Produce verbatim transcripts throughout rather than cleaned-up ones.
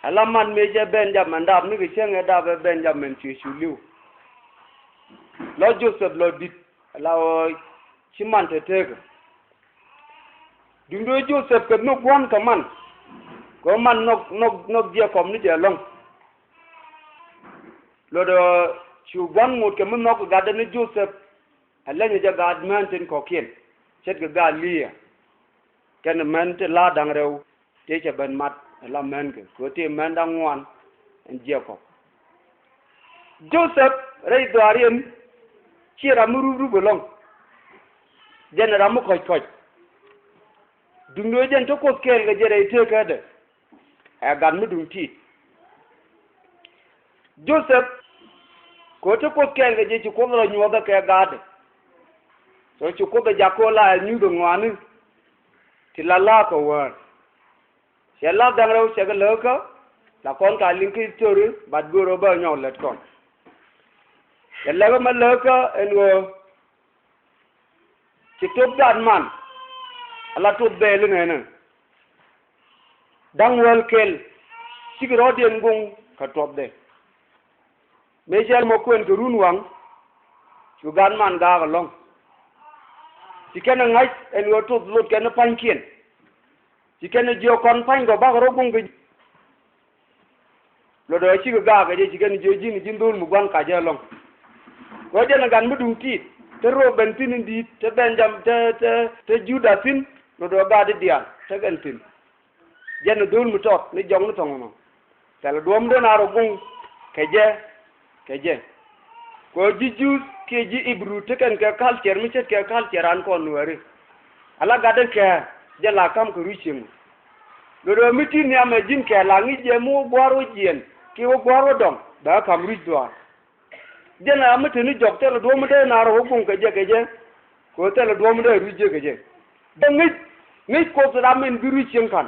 Ala man mëë jɛ Benjamin dap, ni kɛ cäŋ ɛ dap ɛ Benjamin cuɛ cu li̱w. Lɔ Joseph lɔ di̱t, ala ɣöö ci man te tekä. Duundɛ Joseph kɛ nhök gua̱n kɛ man, kɛ ɣöö man nhɔk, nhɔk, nhɔk Jekɔb ni jɛ ɛlɔ̱ŋ. Luɔtdɛ cu gua̱n ŋot kɛ mi nhɔk gatdɛ ni Joseph. Ɛ leny jɛ gaat män tin kɔ̱kiɛn, ce̱tkɛ gaat Lia kɛnɛ män ti la̱a̱t da̱ŋ rɛw tëë cɛ ben mat ɛ la mänkɛ, kɛ ɣöö tëë män da̱ŋ ŋuan ɛn Jekɔb. Joseph rɛy dhɔaariɛn ciɛ ram mi rup rup ɛlɔ̱ŋ. Jɛn ɛ ram mi kɔ̱c kɔ̱c. Duundɛ jɛn te Kuoth kɛɛl kɛ jɛ rɛy tëëkädɛ. Ɛ gat mi duŋ ti̱i̱t. Joseph, kɛ ɣöö te Kuoth kɛɛl kɛ jɛ, ci Kuoth rɔ nyuɔ̱thɛ kɛ gaatdɛ. So ci Kuoth ɛ jak kɛ ɣöö la ɛ nyuuth ɛ ŋɔaani ti la la̱a̱k kɛ wäär. Cɛ la̱a̱k da̱ŋ rɛw cɛ kɛ läk kä, la kɔn ka liŋ kä history, but go̱o̱r ɣöö bä nyɔk lät kɔn. Cɛ läk ɛmɛ läk kä ɛn ɣöö ci tuɔp gaat man, ala tuɔp bɛɛl inɛnɛ. Da̱ŋ wäl kɛl, cikɛ rɔɔdiɛn guŋ kɛ tuɔpdɛ. Mëë cɛ mɔ kuɛn kɛ run waŋ, cu gaat man gaak ɛlɔ̱ŋ. Ci kɛn ɛ ŋa̱c ɛn ɣöö tuɔth lot kɛn pa̱nykiɛn. Ci kɛn jiök kɔn pa̱ny kɔ bakɛ rɔ guŋ kɛ ji̱. Luɔtdɛ cikɛ gaak kɛ jɛ, ci kɛn jiök ji̱n, ji̱n dho̱l mi gua̱n kacä ɛlɔ̱ŋ. Kɛ ɣöö jɛn ɛ gat mi duŋ ti̱i̱t, te Ruben thi̱n in di̱i̱t, te Benjam, te, te, te Juda thi̱n, luɔtdɛ gat diaal te kɛn thi̱n. Jɛn ɛ dho̱l mi tɔt ni jɔk ni thɔŋ ɛmɔ. Thilɛ duɔ̱ɔ̱p mi dee naath rɔ guŋ kɛ jɛ, kɛ jɛ. Kɛ ɣöö ji̱ Juudh kiɛ ji̱ Ibru tekɛn kɛ culture mi ce̱tkɛ culture an kɔn Nuääri. Ala gatdɛ kɛ jɛ la ka̱m kɛ rui̱c cieŋ. Luɔtdɛ mi ti̱i̱t nhiam ɛ ji̱n kɛ la ŋi̱i̱c jɛ mi wä gua̱a̱r wä jiɛɛn kiɛ wä gua̱a̱r wä dɔŋ bɛ ka̱m rui̱c dhuaar. Jɛn a mi te ni jɔk thilɛ duɔ̱ɔ̱p mi dee naath rɔ wä guŋ kɛ jɛ, kɛ jɛ. Kɛ ɣöö thilɛ duɔ̱ɔ̱p mi dee rui̱c jɛ kɛ jɛ. Dee ŋi̱i̱c, ŋi̱i̱c Kuoth ram in bi rui̱c cieŋ ka̱n.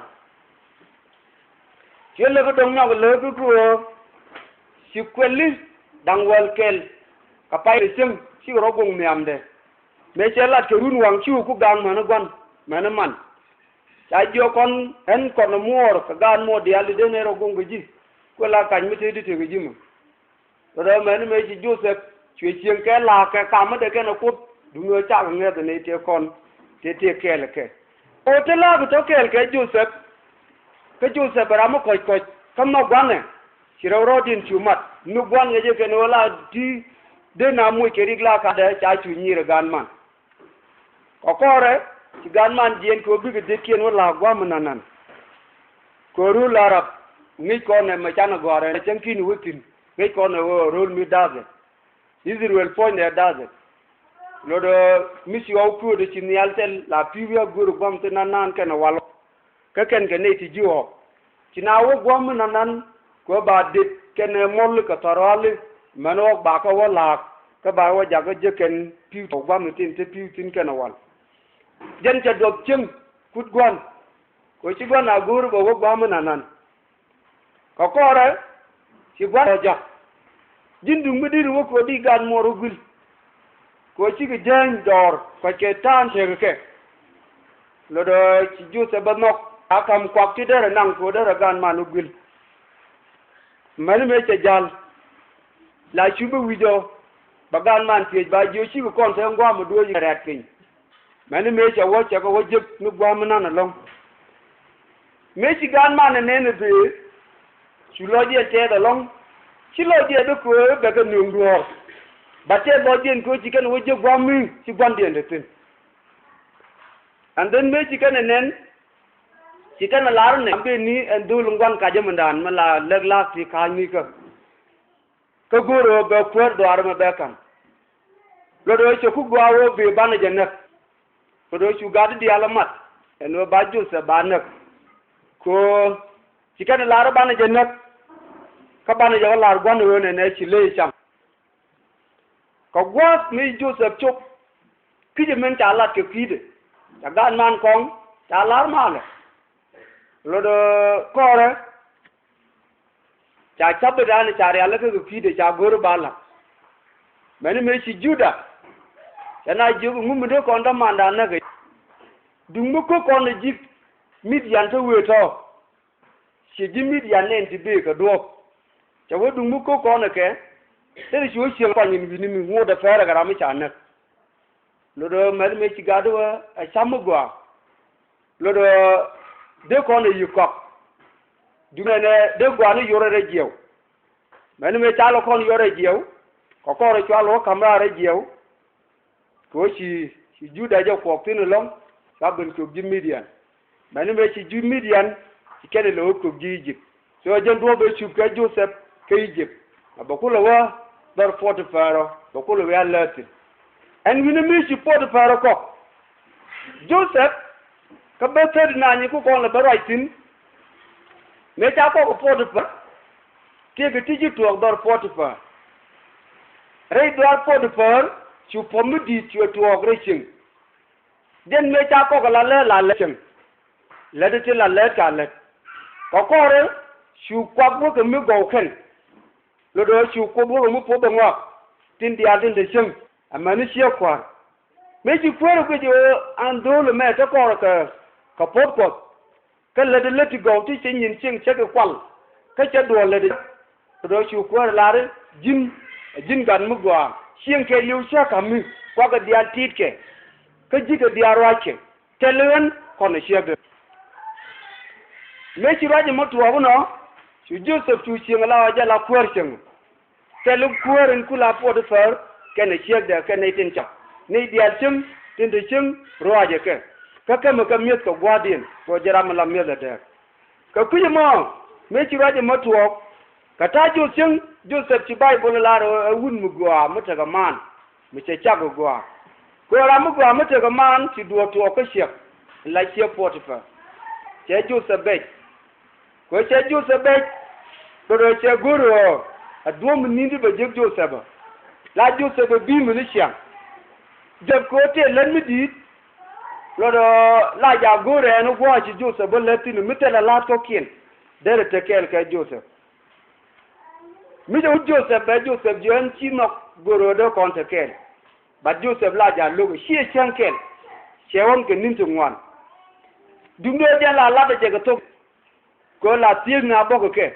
Ciɛ lek kä dɔ̱ŋ nyɔk lek kä kɛ ɣöö ci kuɛli da̱ŋ wäl kɛl kɛ pay cieŋ cikɛ rɔ guŋ nhiamdɛ. Mëë cɛ lat kɛ run waŋ ci wä ku ga̱a̱ŋ mäni gua̱n mäni man. Ca jiök kɔn ɛn kɔn ɛ muɔɔr kɛ gaat muɔɔr diaal i̱ dee nɛy rɔ guŋ kɛ ji̱. Kuɛ la kac mi tëëdi tekɛ ji̱ mɔ. Rɔ mɛni mëë ci Joseph cuɛ cieŋ kɛ la̱a̱k kɛ kam mi dee kɛn ɛ Kuoth duŋni ɣöö cakɛ ŋäth ɛ nɛy tëë kɔn tëë tëë kɛɛl ɛ kɛ. Ɣöö te la̱a̱k tɔ̱ kɛɛl kɛ Joseph. Kä Joseph ɛ ram mi kɔ̱c kɔ̱c kä nhɔk gua̱nɛ. Ci rɛw rɔɔdiɛn cu mat nhök gua̱n ŋäcɛ kɛn ɣöö la ti dee na moc kɛ rik la ka̱dɛ ca cu nyiir ɛ gaan man. Kɛ kɔrɛ ci gaat man jiɛɛn kɛ ɣöö bikɛ dhieetkiɛn wä la̱a̱k gua̱a̱m mi nanan. Kɛ ɣöö ro̱l Arab ŋi̱i̱c kɔn ɛ mɛ canɛ gɔ̱a̱rɛ cäŋ ki̱n wä thi̱n ŋi̱i̱c kɔn ɛ ɣöö ro̱l mi da̱thɛ. Ithɛrɛl puɔ̱nydɛ da̱thɛ. Luɔtdɛ mi ci ɣɔw köötdɛ ci nhial thil la pi̱i̱ wi̱i̱ a göörä gua̱a̱m thi̱n nanan kɛnɛ wal ɔ. Kä kɛn kɛ nɛy ti ji̱ ɣɔ̱ɔ̱k. Ci na wä gua̱a̱m mi nanan kɛ ɣöö ba det kɛnɛ muɔl kɛ thɔ̱rɔali. Mɛn ɣɔ̱k ba kä wä la̱a̱k kä ba wä jakä jek kɛn pi̱w tɔ̱ gua̱a̱m mi tin te pi̱w thi̱n kɛnɛ wal. Jɛn cɛ duɔth cieŋ kut gua̱n. Kɛ ɣöö ci gua̱n a go̱o̱r bɛ wä gua̱a̱m mi nanan. Kɛ kɔrɛ ci gua̱n ɔ jak. Ji̱n duŋ mi deri wä kɛ ɣöö di gaat muɔɔr wä guil. Kɛ ɣöö cikɛ jääny dɔɔr kɔc kɛ ta̱a̱n tekɛ kɛ. Luɔtdɛ ci Joseph bä nhɔk a ka̱m kuak ti derɛ naŋ kɛ ɣöö derɛ gaat man wä guil. Mäni mëë cɛ ja̱l la cu bi wi̱c ɔ. Bɛ gaat man thiec ba jiök cikɛ kɔn te gua̱a̱m mi duɔ̱ɔ̱c rɛ̈t piny. Mäni mëë cɛ wä cɛ kɛ wä jek ni gua̱a̱m mi nan ɛlɔ̱ŋ. Mëë ci gaat man ɛ nɛn ɛ bëë cu lɔcdiɛn tɛɛth ɛlɔ̱ŋ. Ci lɔcdiɛn bi köö bɛ kɛ nööŋ duɔ̱ɔ̱r. Ba tɛɛth lɔcdiɛn köö ci kɛn wä jek gua̱a̱m mi ci gua̱ndiɛn te thi̱n. And then mëë ci kɛn ɛ nɛn ci kɛn ɛ lar nɛ ben ni ɛn dho̱l in gua̱n kacä mindan mi la lɛk la̱a̱k ti ka̱a̱cnikä. Kä go̱o̱rä bɛ kuäär dhɔaar ɛmɛ bɛ ka̱n. Luɔt ɣöö cɛ ku gɔaa ɣöö bëë banɛ jɛ näk. Luɔt ɣöö cu gat diaal ɛ mat ɛn ɣöö ba Joseph ba näk. Kɛ ɣöö ci kɛn lar banɛ jɛ näk. Kä banɛ jɛ wä lar gua̱n ɣöö nɛnɛ ci ley cam. Kɛ gua̱a̱th mi Joseph cop ki̱cɛ min ca lat kɛ kui̱dɛ. Ca gaat man kɔŋ ca lar malɛ. Luɔt ɣöö kɔrɛ ca ca̱p bi da̱a̱n ca rialikä kɛ kui̱dɛ ca go̱r ba la̱t. Mɛni mëë ci Juda cɛ na jiök ŋu mi dee kɔn dämandan näk ɛ. Duŋ mi kä kɔn ɛ ji̱k Midian te wëë tɔ̱. Ciɛ ji̱ Midian nɛn ti bëë kɛ duɔ̱ɔ̱p. Cɛ wee duŋ mi ko̱k kɔn ɛ kɛ. Te ti ci wee cieŋ kɔny in wi̱ni mi ŋot ɛ pɛrɛ kɛ ram mi ca näk. Lot ɛ mɛth mëë ci gat wee ɛ cam mi gɔaa. Lot ɛ dee kɔn ɛ yi̱ kɔk. Duŋ ɛn ɛ dee gɔaa ni yorɛ rɛ jiɛw. Mɛni mëë ca lɔ kɔn yorɛ jiɛw. Kɛ kɔrɛ cua lɔ wä ka̱m raar rɛ jiɛw. Kɛ ɣöö ci, ci Juda jɛ kuɔk thi̱n ɛlɔ̱ŋ, cua ben kök ji̱ Midian. Mɛni mëë ci ji̱ Midian, ci kɛn ɛ lo̱k kök ji̱ Ijip. So jɛn duɔ̱ɔ̱p ëë cup kɛ Jothɛp kä Ijip. A bɛ kulɛ wä dhɔr Potipar ɔ, bɛ kulɛ wä a lääthin. Ɛn wi̱ni mi ci Potipar ɔ kɔk. Jothɛp, kä bä thäät nany ku kɔn lɛ bä ruac thi̱n. Mëë ca kɔk Potipar, tëëkɛ ti ci tuɔɔk dhɔr Potipar. Rɛy dhɔr Potipar, cu puɔ̱th mi di̱i̱t cuɛ tuɔɔk rɛy cieŋ. Jɛn mëë ca kɔk la lɛ la lɛ cieŋ. Lät ti la lät ka lät. Kɛ kɔrɛ, cu kuak wä kɛ mi gɔw kɛn. Lot ɣöö cu Kuoth wä kɛ mi puɔth ɛ ŋɔak tin diaal tin te cieŋ amäni ciek kua̱r. Mëë ci kuäär ɛ guic ɣöö an dho̱o̱l ɛmɛ te kɔrɛ kɛ, kɛ puɔ̱th Kuɔth. Kä lätdɛ lät ti gɔw ti cɛ nyin cieŋ cä kɛ kual. Kä cɛ duɔl lätdɛ. Lot ɣöö cu kuäär ɛ lar i̱ ji̱n, ɛ ji̱n gat mi gɔaa cieŋ kɛɛliw cä ka̱m mi kuakɛ diaal ti̱i̱tkɛ. Kä ji̱kɛ diaal ruackɛ. Thil ɣän kɔn ɛ ciekdɛ. Mëë ci ruac ɛmɔ tuɔɔk inɔ, cu Jothɛp cu cieŋ ala ɣɔɔ jɛ la kuäär cieŋ. Thil kuäär in ku la Potipar kɛnɛ ciekdɛ kɛnɛ tin cak. Nɛy diaal cieŋ tin te cieŋ ruacɛ kɛ. Kä kämɛ kɛ mi̱eth kɛ gua̱a̱thdiɛn kɛ ɣöö jɛ ram mi la mi̱eth ɛ dääk. Kɛ kui̱c ɛmɔ mëë ci ruac ɛmɔ tuɔɔk, kɛ ta̱a̱ Jothɛp cieŋ, Jothɛp ci Bayböl lar ɛ wut mi gɔaa mi tekɛ maan. Mi cɛ cak ɛ gɔaa. Kɛ ɣöö ram mi gɔaa mi tekɛ maan ci duɔ̱ɔ̱r tuɔɔk kä ciek in la ciek Potipar. Cɛ Jothɛp bɛc. Kɛ ɣöö cɛ Jothɛp bɛc, kɛ rɔ cɛ go̱r ɣöö ɛ duɔ̱ɔ̱p mi ni̱n ti bɛ jek Jothɛp ɛ. La Jothɛp ɛ bi̱i̱ mi ni ciaŋ. Jɛp kɛ ɣöö tëë lät mi di̱i̱t. Lot ɣöö la jaak go̱r ɛn ɛ gua̱a̱ ci Jothɛp bä lät thi̱n mi thilɛ la̱a̱t kɔ̱kiɛn. Derɛ te kɛɛl kɛ Jothɛp. Mi cɛ wut Jothɛp bɛ Jothɛp jiök ɛn ci nhɔk go̱r ɣöö dee kɔn te kɛɛl. But Jothɛp la jaak lo̱k ɛ ciɛ cäŋ kɛl. Cɛ ɣɔ̱n kɛ ni̱n ti ŋuan. Duundɛ jɛn la lat ɛ jɛ kɛ thok. Kɛ ɣöö la thiëëk na bɔk kɛ kɛ.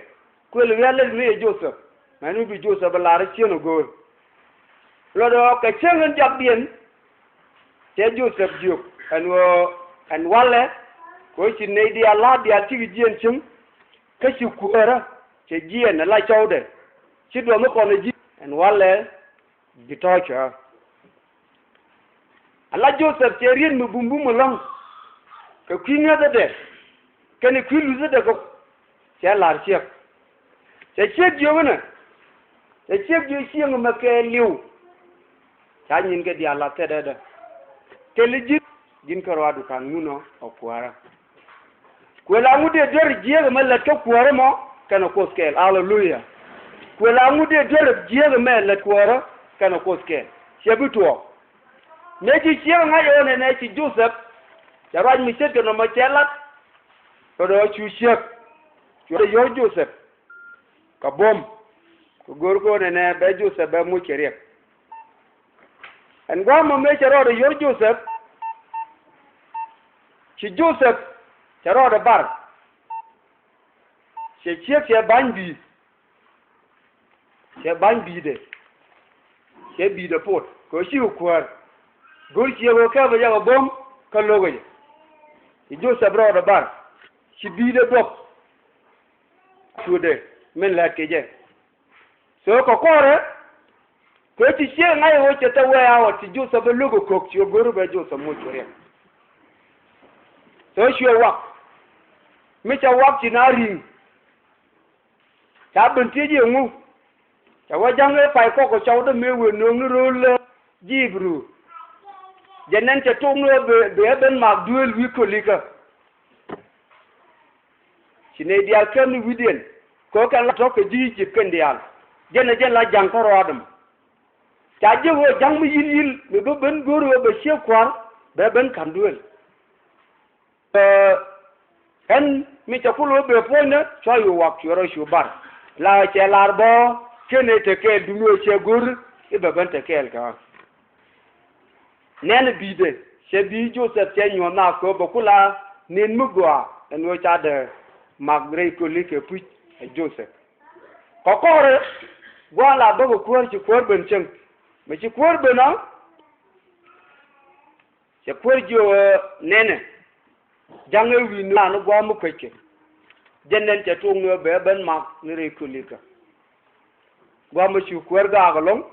Kuël wi̱i̱ a lät mi yɛ Jothɛp. Mɛn mi bi Jothɛp ɛ lar ɛ ciën ɛ go̱o̱r. Lot ɣöö kɛ cäŋ ɛn jakdiɛn. Cɛ Jothɛp jiök ɛn ɣöö ɛn walɛ. Kɛ ɣöö ci nɛy diaal la̱a̱t diaal cikɛ jiɛɛn cieŋ. Kä ci kuäärä cɛ jiɛɛn ɛ la cɔwdɛ. Ci duɔth mi kɔn ɛ ji̱ ɛn walɛ. Bi tɔ̱ cɔa. Ala Jothɛp cɛ riet mi bumbum ɛlɔ̱ŋ. Kɛ kui̱ ŋäthädɛ kɛnɛ kui̱ luthädɛ kɛ cɛ la̱r ciek. Cɛ ciek jiök inɛ. Cɛ ciek jiök cieŋ ɛmɛ kɛɛliw. Ca nyinkɛ diaal la thɛtdädä. Thil ji̱ ji̱n kärɔaadu ka̱n ŋun ɔ ɔ kuäärä. Kuël aŋu dee duer jiääk ɛmɛ lät kä kuäärä mɔ kɛnɛ Kuoth kɛɛl. Aleluya. Kuël aŋu dee duer jiääk ɛmɛ lät kuäärä kɛnɛ Kuoth kɛɛl. Cɛ bi tuɔɔk. Mëë ci ciek ŋa̱c ɣöö nɛnɛ ci Jothɛp. Cɛ ruac mi ce̱tkɛ nɔmɔ cɛ lat. Kɛ rɔ cu ciek. Cuɛ yɔ̱r Jothɛp. Kɛ buɔ̱m. Kɛ go̱r kɛ ɣöö nɛnɛ bɛ Jothɛp bɛ moc kɛ riɛk. Ɛn gua̱a̱th mɔ mëë cɛ rɔɔdɛ yɔ̱r Jothɛp. Ci Jothɛp cɛ rɔɔdɛ bar. Cɛ ciek cɛ ba̱ny bi̱i̱. Cɛ ba̱ny bi̱i̱dɛ. Cɛ bi̱i̱dɛ pot kɛ ɣöö cikɛ kuäär. Go̱r ciek ɣöö kɛpɛ jɛ kɛ buɔ̱m kä lo̱kɛ jɛ. Ci Jothɛp rɔɔdɛ bar. Ci bi̱i̱dɛ duɔ̱p. Cuudɛ min lät kɛ jɛ. So kɛ kɔrɛ. Kɛ ti ciek ŋa̱c ɣöö cɛ thɛ wee a ɣɔt ti Jothɛp ɛ lo̱k ɛ ko̱k ci ɣöö go̱r bɛ Jothɛp moc kɛ riɛk. So cuɛ wak. Mi cɛ wak ci na ri̱ŋ. Ca ben tiec i̱ ɛŋu. Cɛ wä ja̱ŋ ëë pay kɔk ɛ cɔwdä mëë wëë nööŋni ro̱o̱l ji̱ Ibru. Jɛ nɛn cɛ tok ni ɣöö bɛ ɛ ben mak duëël wi̱i̱ kölikä. Ci nɛy diaal kɛn ni wi̱diɛn kɛ ɣöö kɛn la tɔ̱ kɛ ji̱ Ijip kɛn diaal. Jɛn ɛ jɛn la ja̱ŋ kä rɔaadɛ mɔ. Ca jiök ɣöö ja̱ŋ mi yi̱l yi̱l mi bä ben go̱o̱r ɣöö bɛ ciek kua̱r bɛ ben ka̱n duëël. Ɛ, ɛn mi cɛ kul ɣöö bɛ puɔ̱nydä cua yo̱o̱ wak cuɛ rɔ cu bar. La cɛ lar bä kɛn ɛ te kɛɛl duŋni ɣöö cɛ go̱o̱r i̱ bɛ ben te kɛɛl kä. Nɛn bi̱i̱dɛ cɛ bi̱i̱ Jothɛp cɛ nyuɔ̱th na kööp bɛ kula nin mi gɔaa. Ɛn ɣöö ca dee mak rɛy köli kɛ puc ɛ Jothɛp. Kɛ kɔrɛ gua̱a̱th la bä kɛ kuäär, ci kuäär ben cieŋ. Mëë ci kuäär ben ɔ, cɛ kuäär jiök ɣöö nɛnɛ, ja̱ŋ ëë wi̱i̱ ni raan ɛ gua̱a̱th mi kueckɛ. Jɛn nɛn cɛ tuɔɔk ni ɣöö bɛ ben mak ni rɛy kölikä. Gua̱a̱th mi cu kuäär gaak ɛlɔ̱ŋ,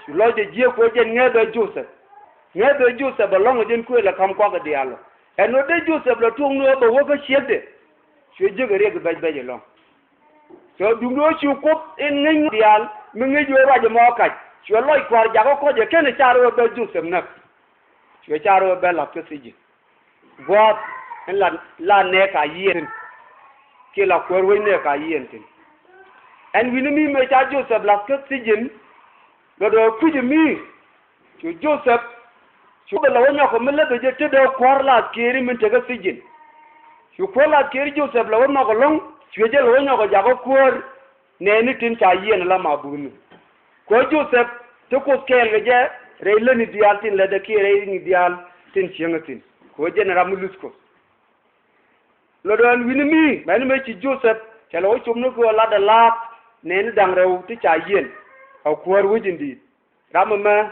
cu lɔcdɛ jiäk, kɛ ɣöö jɛn ŋäth ɛ Jothɛp. Ŋäth ɛ Jothɛp ɛlɔ̱ŋ ɛ jɛn kuëë lɛ ka̱m kuak ɛ diaal ɔ. Ɛn ɣöö dee Jothɛp lɛ tuɔɔk ni ɣöö bɛ wä kä ciekdɛ, cuɛ jiäk ɛ riɛk bɛc bɛc ɛlɔ̱ŋ. So duundɛ ɣöö cu Kuoth in ŋäc diaal mi ŋäc ɣöö ruac ɛmɔ kac, cuɛ lɔc kua̱r jakä kɔc ɛ /kenɛ car ɣöö bɛ Jothɛp näk. Cuɛ car ɣöö bɛ la̱th kä thi̱ji̱n. Gua̱a̱th in la, la nɛɛk a yiɛn thi̱n, kiɛ la kuäär wec nɛɛk a yiɛn thi̱n. Ɛn wi̱ni mi mëë ca Jothɛp la̱th kä thi̱ji̱n, luɔtdɛ kui̱c mi cu Jothɛp, cu bɛ lɛ wä nyɔk mi läthɛ jɛ tetdɛ kua̱r la athkëëri min te kä thi̱ji̱n. Cu kuäär la athkëëri Jothɛp lɛ wä nhɔk ɛlɔ̱ŋ, cuɛ jɛ lɛ wä nyɔk jakä kuäär nɛɛni tin ca yiɛn ala mabutni. Kɛ ɣöö Jothɛp te Kuoth kɛɛl kɛ jɛ rɛy lätni diaal tin lätdɛ kiɛ rɛy ri̱ŋni diaal tin cieŋ ɛ thi̱n. Kɛ ɣöö jɛn ɛ ram mi luth Kuoth. Luɔtdɛ ɛn wi̱ni mi, mɛni mëë ci Jothɛp cɛ lɛ wä cop ni kɛ ɣöö latdɛ la̱a̱k nɛɛni da̱ŋ rɛw ti ca yiɛn ɛ kuäär wec in di̱i̱t. Ram ɛmɛ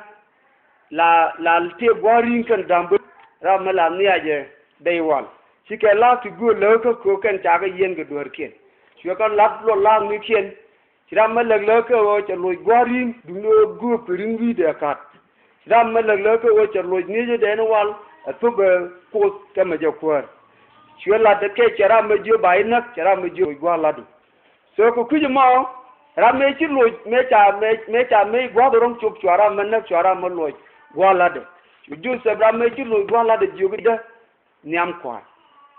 la, la tëë gua̱a̱th ri̱i̱ŋ kɛnɛ da̱ŋ bööt, ram ɛmɛ la nhiacɛ dɛy wal. Cikɛ la̱a̱k ti gööl läk kä köök kɛn ca kɛ yiɛn kɛ dueerkiɛn. Cuɛ kɛ la̱t luɔt la̱a̱knikiɛn. Ci ram ɛmɛ läk läk kä ɣöö cɛ loc gua̱a̱th ri̱i̱ŋ duundɛ ɣöö göök kɛ ri̱ŋ wi̱i̱dɛ ka̱t. Ci ram ɛmɛ läk läk kä ɣöö cɛ loc ŋi̱eecädɛ ni wal ɛ thop ɛ Kuoth kɛ mɛ jɛ kuäär. Cuɛ la̱t ɛ kɛ cɛ ram ɛmɛ jiök ba ji̱ näk, cɛ ram ɛmɛ jiök loc gua̱a̱th la̱tdu. So kɛ kui̱c ɛmɔ, ram mëë ci loc, mëë ca, mëë, mëë ca, mëë gua̱a̱th ro̱ŋ cop, cua ram mɛ näk, cua ram mɛ loc gua̱a̱th la̱tdɛ. Cu Jothɛp ram mëë ci loc gua̱a̱th la̱tdɛ jiök i̱dä nhiam kua̱r.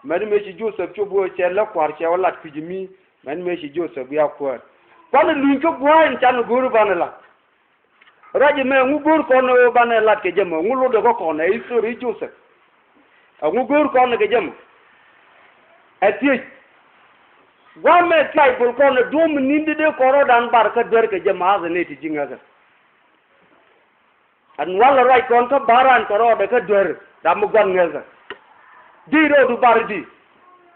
Mɛni mëë ci Jothɛp cop ɣöö cɛ lä kua̱r cɛ wä lat kui̱c mi, mɛni mëë ci Jothɛp wiak kuäär. Kuanɛ luny kä gua̱a̱th in canɛ go̱o̱r banɛ lat. Ruac ɛmɛ ɛŋu go̱o̱r kɔn ɣöö banɛ lat kɛ jɛ mɔ? Ɛŋu lotdɛ kä kɔn ɛ history Jothɛp? Ɛŋu go̱o̱r kɔn kɛ jɛ mɔ? Ɛ thiec. Gua̱a̱th mɛ thiec bol kɔn ɛ duɔ̱ɔ̱p mi ni̱n di dee kɔn rɔɔdan bar kä duer kɛ jɛ mɔ, athɛ nɛy ti ji̱ ŋäthä. Ɛn walɛ ruac kɔn kä ba̱a̱r raan kɛ rɔɔdɛ kä duer, ram mi gua̱n ŋäthä. Di rɔɔdu bar di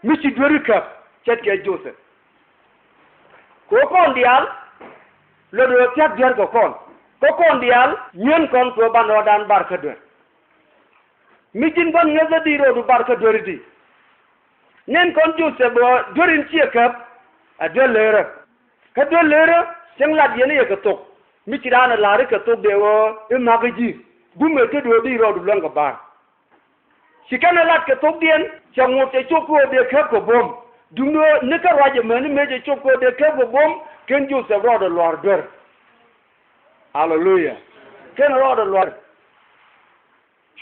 mi ci duer i̱ käp ce̱tkɛ Jothɛp. Kɛ ɣöö kɔn diaal luɔt ɣöö thia̱k duer kɛ kɔn. Kä kɔn diaal nyuɛn kɔn kɛ ɣöö banɛ rɔɔdan bar kä duer. Mi ji̱n gua̱n ŋäthä di rɔɔdu bar kä duer i̱di. Nɛn kɔn Jothɛp ɣöö duer in ciɛ käp ɛ duer leerä. Kä duer leerä cäŋ lat yɛn i̱ yɛ kɛ thok. Mi ci raan ɛ la̱r i̱ kɛ thok dee ɣöö i̱ ma̱k i̱ ji̱. Bumɛ tetdɛ ɣöö di rɔɔdu luäŋ kɛ ba̱a̱r. Ci kɛn ɛ lat kɛ thokdiɛn, cɛ ŋot cɛ cop kä ɣöö dee käp kɛ buɔ̱m. Duundɛ ɣöö ni kä ruac ɛmäni mëë cɛ cop kä ɣöö dee käp kɛ buɔ̱m, ken Jothɛp rɔɔdɛ lua̱r duer. Aleluya. Ken rɔɔdɛ lua̱r.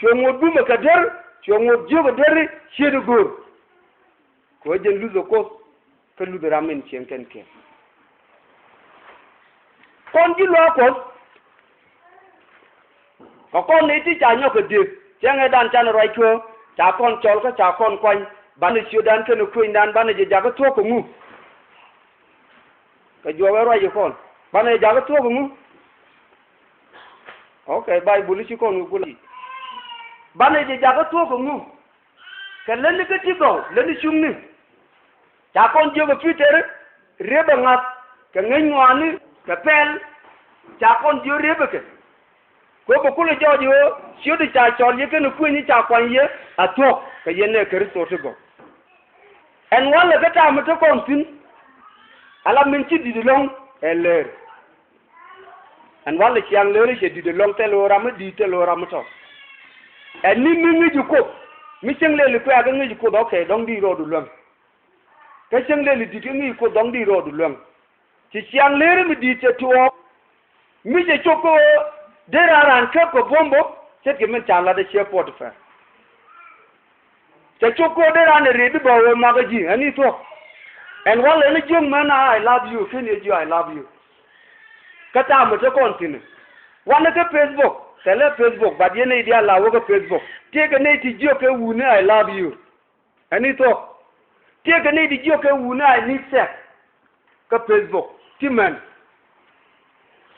Cuɛ ŋot bumɛ kɛ duer, cuɛ ŋot jiök kɛ duer i̱ ciet i̱ go̱o̱r. Kɛ ɣöö jɛn luthɛ Kuoth kä luthɛ ram in cieŋ kɛn kɛn. Kɔn ji̱ luaak Kuɔth. Kɛ kɔn nɛy ti ca nyɔk kɛ diëëth, cäŋ ëëdan canɛ ruac cuäär, ca kɔn cɔl kä ca kɔn kuany, banɛ ciötdan kɛnɛ kuënydan banɛ jɛ jakä thuɔ̱k kɛ ŋu? Kɛ juɔk ɛ ruac kɔn, banɛ jɛ jakä thuɔ̱k kɛ ŋu? Ok, Baibul ci kɔn kɛ gul. Banɛ jɛ jakä thuɔ̱k kɛ ŋu? Kɛ lätni kä ti gɔw, lätni cuŋni. Ca kɔn jiök ɛ Pi̱tɛr, riep ɛ ŋa̱th kɛ ŋäc ŋɔaani kɛ pɛl. Ca kɔn jiök riep ɛ kɛ. Kɛ ɣöö bɛ kulɛ jɔɔc ɣöö ciötdi ca cɔl yɛ kɛnɛ kuëny ca kuany yɛ a thuɔ̱k kɛ yɛn ɛ Kritho ti gɔw. Ɛn walɛ kä ta̱a̱ mi te kɔn thi̱n. Ala min ci di̱t ɛlɔ̱ŋ ɛ leer. Ɛn walɛ ciaŋ leerä cɛ di̱t ɛlɔ̱ŋ, thil ɣöö ram mi di̱i̱t, thil ɣöö ram mi tɔ̱. Ɛn ni mi ŋi̱ci Kuoth, mi cieŋ lɛli kuɛ̈ɛ̈ kä ŋi̱ci Kuoth, ok, dɔ̱ŋ di rɔɔdu luäŋ. Kä cieŋ lɛli di̱t kä ŋi̱ci Kuoth, dɔ̱ŋ di rɔɔdu luäŋ. Ci ciaŋ leerä mi di̱i̱t cɛ tuɔɔk. Mi cɛ cop kä ɣöö dee raan raan käp kɛ buɔ̱m bä, ce̱tkɛ min ca lat ɛ ciɛ Potifar. Cɛ cop kä ɣöö dee raan ɛ rëëdi bä ɣöö makä ji̱, ɛn i̱ thuɔ̱k. Ɛn walɛ ni jiök män a I love you, ken yɛ jiök I love you. Kä ta̱a̱ mi te kɔn thi̱n. Wanɛ kä Facebook, thilɛ Facebook, but yɛn nɛy diaal la wä kä Facebook. Tëëkɛ nɛy ti jiök kɛ wutni I love you. Ɛn i̱ thuɔ̱k. Tëëkɛ nɛy ti jiök kɛ wutni I need sex. Kä Facebook ti män.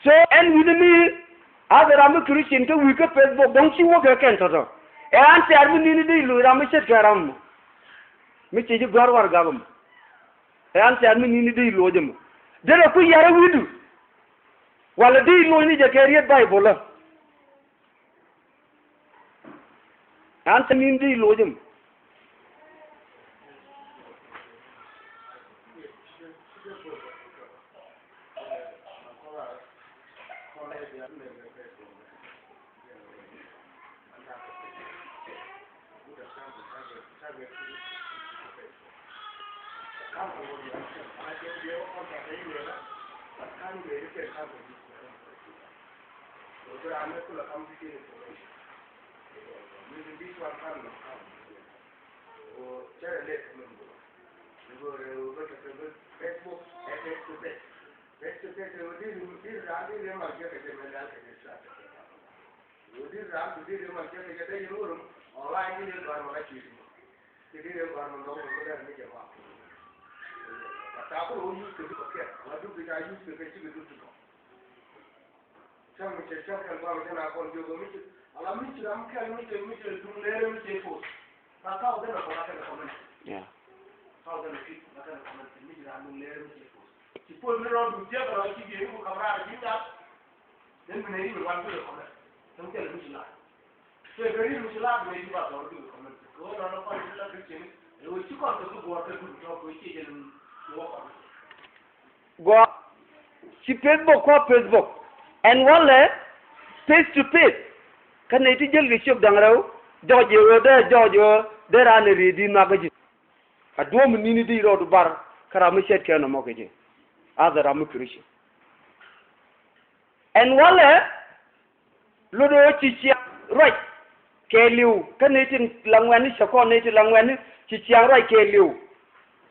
So ɛn wi̱ni mi, a bɛ ram mi Christian kä wi̱i̱ kä Facebook, dɔ̱ŋ ci wä kɛ kɛn tɔ̱tɔ̱. Ɛ an tɛ̈r mi ni̱ni di lo̱c ram mi ce̱tkɛ ram mɔ. Mi ci ji̱ gɔ̱a̱r warɛgak ɛmɔ. Ɛ answer mi ni̱ni dee i̱ loc ɛmɔ. Derɛ ku yɛrɛ wi̱du. Walɛ dee i̱ loc ni jɛ kɛ riet Baibol ɛ. Answer mi ni̱ni dee i̱ loc ɛmɔ. Cäŋ mi cɛ cäŋ kɛn gua̱a̱th mi cɛ na kɔn jiök mi cɛ ala mi cɛ ram kɛn mi cɛ mi cɛ duŋ lɛrɛ mi cɛ post. Ka kaw kɛn a kɔn a kɛn a kɔmɛn. Yeah. Kaw kɛn a fit a kɛn a kɔmɛn mi cɛ ram duŋ lɛrɛ mi cɛ post. Ci post mi rɔɔd duŋ jiɛk rɔɔd ci biɛ mi ku kam raar ji̱ tat. Then mi nɛ ri mi wan bi kɔmɛn. Then kɛn a mi ci laat. Kɛ kɛ ri mi ci laat mi nɛ ri ba dɔr bi kɔmɛn. Kɛ wä nɔnɔ kɔn ji̱ la bi cɛ ni. Ɛ wä ci kɔn kɛ bi guɔr kɛ duŋ tɔk kɛ wä ci jɛ ni wä kɔn. Gua ci Facebook kua Facebook. Ɛn walɛ face to face. Kä nɛy ti jäl kɛ ciök da̱ŋ rɛw jɔɔc yɛ ɣöö dee jɔɔc ɣöö dee raan ɛ ri̱i̱di nhɔakä ji̱. A duɔ̱ɔ̱p mi ni̱ni di rɔɔdu bar kä ram mi ce̱tkɛ nɔmɔ kɛ ji̱. As a ram mi Christian. Ɛn walɛ Lot ɣöö ci ciaŋ ruac kɛɛliw kä nɛy tin la ŋuɛ̈tni cɛ kɔn nɛy tin la ŋuɛ̈tni ci ciaŋ ruac kɛɛliw.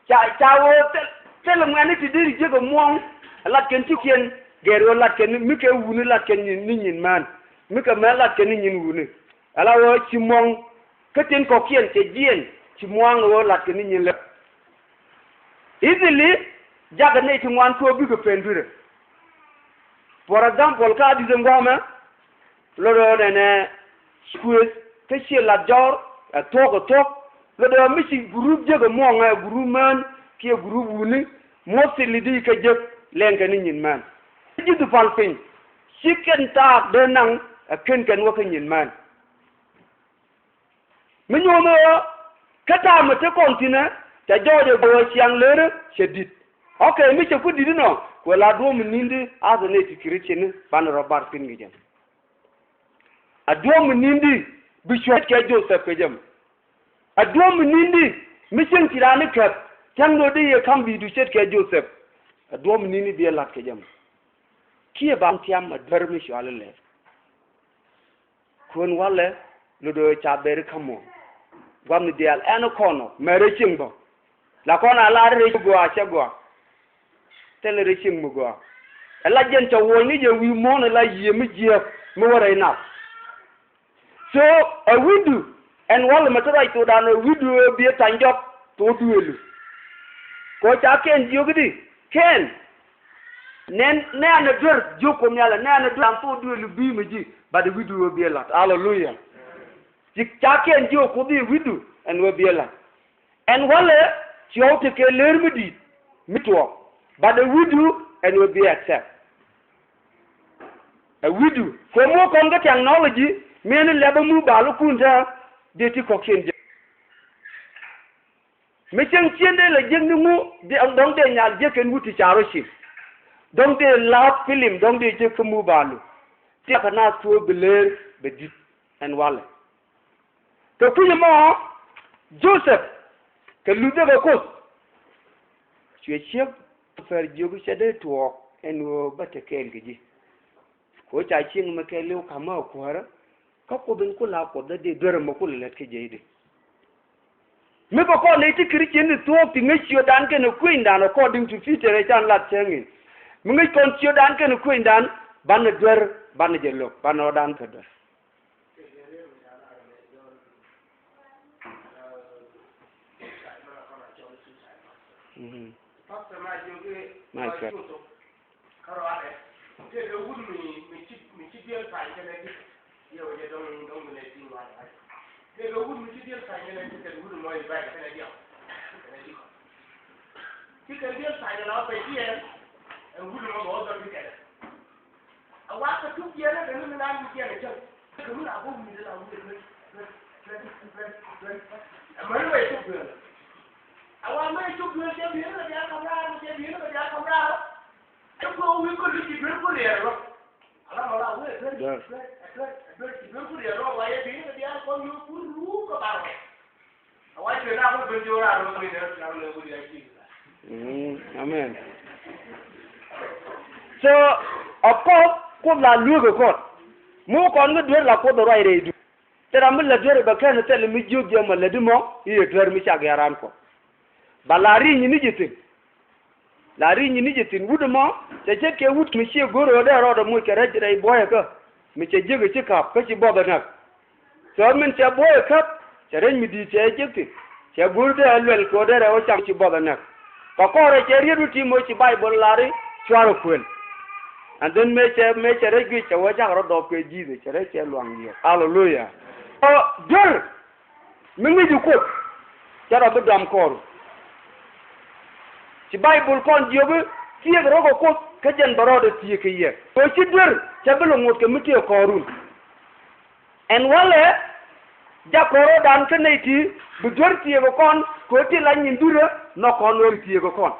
Ca ca ɣöö thil thil ŋuɛ̈tni ti deri jiäk ɛ muɔ̱ɔ̱ŋ ɛ lat kɛn ci kiɛn gɛɛr ɣöö lat kɛn ni mi kɛ wuni lat kɛn ni nyin mään mi kɛ mään lat kɛn ni nyin wuni. Ala ɣöö ci muɔ̱ɔ̱ŋ kä tin kɔ̱kiɛn cɛ jiɛn ci muɔ̱ɔ̱ŋ ɣöö lat kɛn ni nyin lɛ. Easily jakɛ nɛy ti ŋuan kɛ ɣöö bikɛ pen dui̱rɛ. For example, kä a di̱t ɛn gua̱a̱mɛ lot ɣöö nɛnɛ kuëth kä ciɛ lat jɔr ɛ thuɔ̱k ɛ thuɔ̱k. Lot ɣöö mi ci group jek ɛ muɔ̱ɔ̱ŋ ɛ group mään kiɛ group wuni. Mostly di kä jek lɛŋkɛ ni nyin mään. Ji̱ dhu pal piny ci kɛn thaak dee naŋ ɛ ken kɛn wä kä nyin mään. Mi nyuɔ̱th ɣöö kä ta̱a̱ mi te kɔn thi̱nɛ cɛ jɔɔc ɛ go̱o̱r ciaŋ leerä cɛ di̱t. Ok, mi cɛ ku di̱t inɔ kuɛ la duɔ̱ɔ̱p mi ni̱n di a thɛ nɛy ti Christian ni banɛ rɔ bar thi̱n kɛ jɛn. A duɔ̱ɔ̱p mi ni̱n di bi cuɔ̱t kɛ Joseph kɛ jɛ mɔ. A duɔ̱ɔ̱p mi ni̱n di mi cieŋ ci raan ni käp cäŋ do̱ di yɛ ka̱m bi du ce̱tkɛ Joseph. A duɔ̱ɔ̱p mi ni̱n di bi ɛ la̱t kɛ jɛ mɔ. Kiɛ ba thiam a duer mi cuali lɛ. Kuën walɛ lot ɣöö ca beri kä muɔ̱ɔ̱n. Gua̱thni diaal ɛn kɔn ɔ mɛ rɛy cieŋ bä. La kɔn a lar rɛy cieŋ gɔaa cɛ gɔaa. Thilɛ rɛy cieŋ mi gɔaa. Ɛ la jɛn cɛ wuɔ̱ny ni jɛ wi̱i̱ muɔ̱ɔ̱n ɛ la yiëë mi jiääk mi wä rɛy nath. So ɛ wi̱cdu ɛn walɛ mɛ te ruac thokdan ɛ wi̱cdu ɣöö bi ɛ tha̱ny jɔk thok duëëlu. Kɛ ɣöö ca kɛn jiök i̱di kɛn. Nɛn nɛɛnɛ duer jiök Kuoth Nhial ɛ nɛɛnɛ duer an thok duëëlu bi̱i̱ mi ji̱. Bat ɛ wi̱cdu ɣöö bi ɛ la̱t. Aleluya. Ci ca kɛn jiök Kuoth i̱ wi̱cdu ɛn ɣöö bi ɛ la̱t. Ɛn walɛ ci ɣɔw tekɛ leer mi di̱i̱t mi tuɔɔk. Bat ɛ wi̱cdu ɛn ɣöö bi ɛ accept. Ɛ wi̱cdu kɛ muɔ̱ɔ̱k kɔn kä technology mëëni lɛpä mi baalukun te dee ti kɔ̱kiɛn jɛ. Mi cieŋ cieŋ dee lɛ jiäk ni ŋu dɔ̱ŋ dee nyal jiäk kɛn wut ti ca rɔ cim. Dɔ̱ŋ dee la̱a̱p pilim dɔ̱ŋ dee jiäk kä mobile. Tiɛɛkä naath tuɔɔk bi leer bɛ di̱t ɛn walɛ. Kɛ kui̱c ɛmɔ Joseph kɛ luthɛ kɛ Kuoth. Cuɛ ciek Potiphar jiök cɛ dee tuɔɔk ɛn ɣöö bä te kɛɛl kɛ ji̱. Kɛ ɣöö ca cieŋ mɛ kɛɛliw ka̱mä ɛ kuäärä. Kä Kuoth in ku la Kuoth dee duer ɛmɔ ku lɛ lät kä jiɛcdi. Mi bɛ kɔn nɛy ti Christian ni thuɔ̱ɔ̱k ti ŋäc ciötdan kɛnɛ kuënydan according to Peter ɛ can lat cäŋ in. Mi ŋäc kɔn ciötdan kɛnɛ kuënydan banɛ duer banɛ jɛ lo̱k banɛ rɔ̱dan kɛ duer. Mhm. Nice. Kärɔadɛ tëëkɛ wut mi mi ci mi ci diɛl pany kɛnɛ di̱t. Yɛ wä jɛ dɔŋ dɔŋ mi nɛ di̱t ŋuan. Tëëkɛ wut mi ci diɛl pany kɛnɛ di̱t kɛn wut mɔ i̱ pany kɛnɛ diɛl. Ci kɛn diɛn thac la pɛc diɛn. Ɛ wut mɔ bɛ wä dhɔr bi kɛn. A wa kɛ tuk diɛn kɛ ni mi naan mi diɛn ɛ cäŋ. Kɛ mi la bä wi̱i̱ la wi̱i̱. Ɛ mɛn wee tuk duel. A wa mɛ tuk duel cɛ bi̱i̱n kɛ diaal kam raar cɛ bi̱i̱n kɛ diaal kam raar. Ɛ kuɛ wi̱i̱ kɔ li ci duel ku riɛl rɔ. Ala mɔ la wee duel. Duel. Duel ci duel ku riɛl rɔ wa yɛ bi̱i̱n kɛ diaal kɔn yo̱o̱ ku ruu kɛ bar wɛ. Mm, amen. So, of course, Kuoth la lueek ɛ kɔn. Mi wä kɔn kä duer la Kuoth ɛ ruac rɛydu. Te ram mi lät duer bɛ kɛn thil mi jiök jiɛm ɛ lät imɔ i̱ yɛ duer mi cak yɛ raan Kuɔth. Ba la ri̱i̱ny ni ji̱ thi̱n. La ri̱i̱ny ni ji̱ thi̱n wut ɛmɔ, cɛ ce̱tkɛ wut mi ciɛ go̱r ɣöö dee rɔɔdɛ moc kɛ rɛc rɛy buɔyɛ kä, mi cɛ jiäk ɛ ci ka̱p, kä ci buɔth ɛ näk. Cɛ min cɛ buɔyɛ käp, cɛ rɛc mi di̱i̱t cɛ jek thi̱n, cɛ go̱r dee ɛ luɛl kɛ ɣöö dee rɛw ɛ cam ci buɔth ɛ näk. Kɛ kɔrɛ cɛ riet wut ti moc ci Bayböl lar i̱ cuarɛ kuël. And then mëë cɛ, mëë cɛ rɛc guic cɛ wee cakɛ rɔ dɔɔp kɛ Jesus, cɛ rɛc cɛ luaŋ diɛɛr. Hallelujah. Ɔ, duer, mi ŋi̱ci Kuoth, cɛ rɔ bi dɔam kɔɔru. Ci Bayböl kɔn jiök i̱, thieek rɔ̱ kɛ Kuoth, kä jɛn bɛ rɔɔdɛ thieek kɛ yɛ. Kɛ ɣöö ci duer, cɛ bi lɛ ŋot kɛ mi tëë kɔɔrun. Ɛn walɛ, jak kɔɔr rɔ̱dan kä nɛy ti, bi duer thieek kɛ kɔn, kɛ ɣöö ti la nyin duerä, nhɔk kɔn ɣöö bi thieek kɛ kɔn.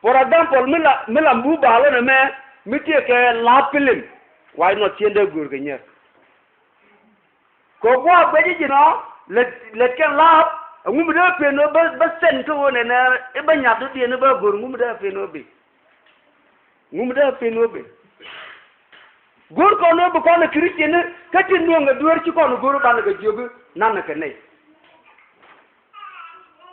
For example, mi la, mi la mbu baalä nɛmɛ, mi tëë kɛ la̱a̱p film, why not cien dee göör kɛ nyier. Kɛ gua̱a̱k guɛc i̱ ji̱n ɔ lät, lät kɛn la̱a̱p, ɛŋu mi dee pen ɣöö bä, bä sɛn kä ɣöö nɛnɛ i̱ bä nyathdiɛn i̱ bä go̱r, ŋu mi dee pen ɣöö bi, ŋu mi dee pen ɣöö bi. Go̱r kɔn ɣöö bi kɔn ɛ Christian i̱ kä tin nuɔ̱ŋ ɛ dueer ci kɔn ɛ go̱r i̱ banɛ kɛ jiök i̱ nanɛ kɛ nɛy.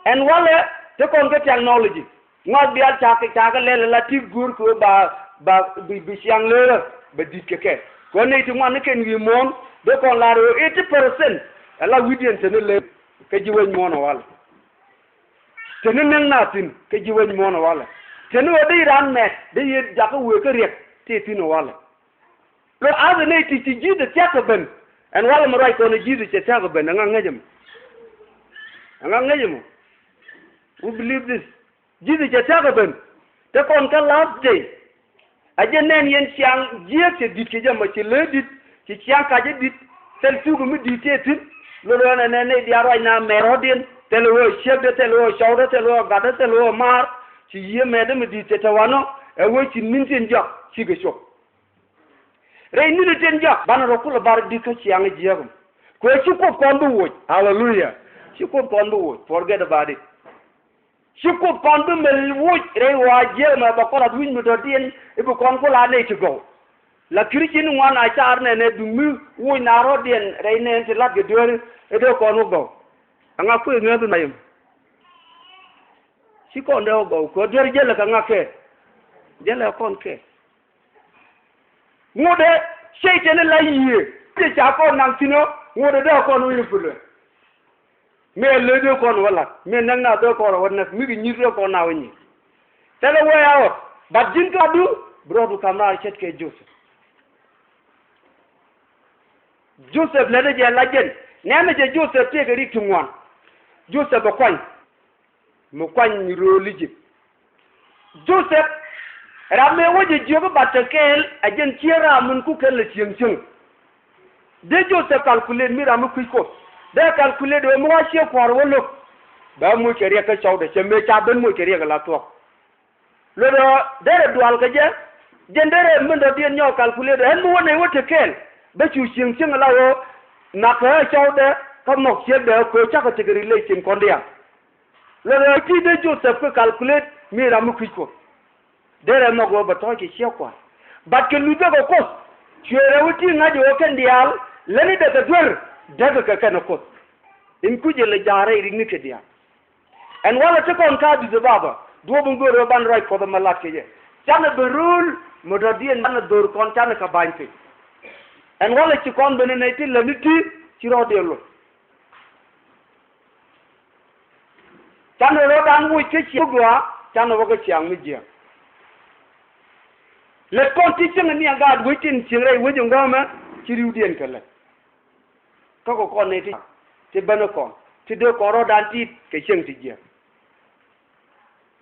Ɛn walɛ te kɔn kä technology. Ŋɔak diaal cakɛ, cakɛ lɛl ala ti go̱o̱r kɛ ɣöö ba, ba, bi, bi ciaŋ leerä bɛ di̱t kɛ kɛ. Kɛ ɣöö nɛy ti ŋuan ni kɛn wi̱i̱ muɔ̱ɔ̱n, dee kɔn lar ɣöö eighty percent ala wi̱cdiɛn te ni lëë kä ji̱ wec muɔ̱ɔ̱n ɛ walɛ. Te ni näk naath thi̱n kä ji̱ wec muɔ̱ɔ̱n ɛ walɛ. Te ni ɣöö dee raan mɛt, dee yɛ jakä wëë kä riɛk tëë thi̱n ɛ walɛ. Lo ath ɛ nɛy ti ci Jesus thia̱k kɛ ben. Ɛn walɛ mi ruac kɔn ɛ Jesus cɛ thia̱k kɛ ben, ɛŋa ŋäc ɛmɔ? Ɛŋa ŋäc ɛmɔ? We believe this. Jesus cɛ thia̱k ɛ ben. Te kɔn kä last day. A jɛ nɛn yɛn ciaŋ jiääk cɛ di̱t kɛ jɛ mɔ, ci lääk di̱t, ci ciaŋ kacä di̱t, thil thuk mi di̱i̱t tëë thi̱n. Lot ɣän ɛnɛ nɛy diaal ruacna mɛr rɔ̱diɛn, thil ɣöö ciekdɛ, thil ɣöö cɔwdɛ, thil ɣöö gatdɛ, thil ɣöö maar, ci yiëë mɛtdä mi di̱i̱t cɛ te wanɔ, ɛ ɣöö ci ni̱n tin jɔak cikɛ cop. Rɛy ni̱n tin jɔak banɛ rɔ kulɛ bar di̱t kä ciaŋ jiääk. Kuɛ ci Kuoth kɔn bi woc. Hallelujah. Ci Kuoth kɔn bi woc. Forget about it. Ci Kuoth kɔn bi mel woc rɛy ɣɔaa jiääk mɛ bɛ kɔn lat wi̱c mi dɔ̱diɛn i̱ bi kɔn ku la nɛy ti gɔw. La Christian ŋuan a car nɛnɛ duŋ mi woc na rɔ̱diɛn rɛy nɛn ti lat kɛ dueeri i̱ dee kɔn wä gɔw. Ɛŋa kuëë ŋääth in mayem? Ci kɔn dee wä gɔw kɛ dueeri jälɛ kɛ ŋa kɛ? Jälɛ kɔn kɛ. Ŋotdɛ cɛy-tan in la yiëë ti ca kɔn naŋ thi̱n ɔ, ŋotdɛ dee kɔn wi̱i̱ pulɛ. Mëë lëë dee kɔn wä la̱t, mëë näk na dee kɔn wä näk, mi kɛ nyi̱t dee kɔn na wä nyi̱t. Thilɛ way out, but ji̱n kä adu, bi rɔɔdu ka̱m raar ce̱tkɛ Joseph. Joseph lätdɛ jɛ la jɛn, nɛmɛ jɛ Joseph tëëkɛ rik ti ŋuan. Joseph bɛ kuany. Mi kuany rööl Egypt. Joseph, ram mëë wä jɛ jiök i̱ bat kɛ kɛɛl, a jɛn ciek ram min ku kɛn lɛ cieŋ cieŋ. Dee Joseph calculate mi ram mi kui̱c Kuoth. Dee calculate ɣöö mi wa ciek kua̱r wä lo̱k, bɛ moc kɛ riɛk kä cɔwdɛ, cɛ mëë ca ben moc kɛ riɛk ala thuɔ̱k. Luɔt ɣöö derɛ dual kɛ jɛ, jɛn derɛ min dɔ̱diɛn nyɔk calculate ɣöö ɛn mi wä nɛy wä te kɛɛl, bä cu cieŋ cieŋ ala ɣöö nakä ɛ cɔwdɛ kä nhɔk ciekdɛ ɛ köö cakɔ tekɛ relation kɔn diaal. Lɛ rɛw ti dee Joseph kä calculate mi ram mi kui̱c Kuɔth. Derɛ nhɔk ɣöö bɛ tɔ̱ɔ̱c kɛ ciek kua̱r. But kɛ luthɛ kɛ Kuoth, cuɛ rɛw ti ŋa̱c ɣöö kɛn diaal lätni dee kɛ duer, dee kɛ kɛ kɛn ɛ Kuoth. In kui̱c ɛ lɛ ja̱a̱r rɛy rikni kɛ diaal. Ɛn walɛ ti kɔn ka Addis Ababa, duɔ̱ɔ̱p in göörä ban ruac Kuɔth ɛmɛ lat kɛ jɛ. Canɛ ben rööl mi dɔ̱diɛn canɛ dho̱r kɔn canɛ kɛ ba̱ny piny. Ɛn walɛ ci kɔn ben in nɛy ti lätni ti ci rɔɔdiɛn loc. Canɛ rɔ̱dan woc kä ciaŋ mi gɔaa, canɛ wä kä ciaŋ mi jiääk. Lät kɔn ti cieŋ ni a gaat wec tin cieŋ rɛy wec in gɔ̱mɛ, ci ri̱wdiɛn kɛ lät. Kä kɛ kɔn nɛy ti, ti bänä kɔn, ti dee kɔn rɔ̱dan ti̱i̱t kɛ cieŋ ti jiääk.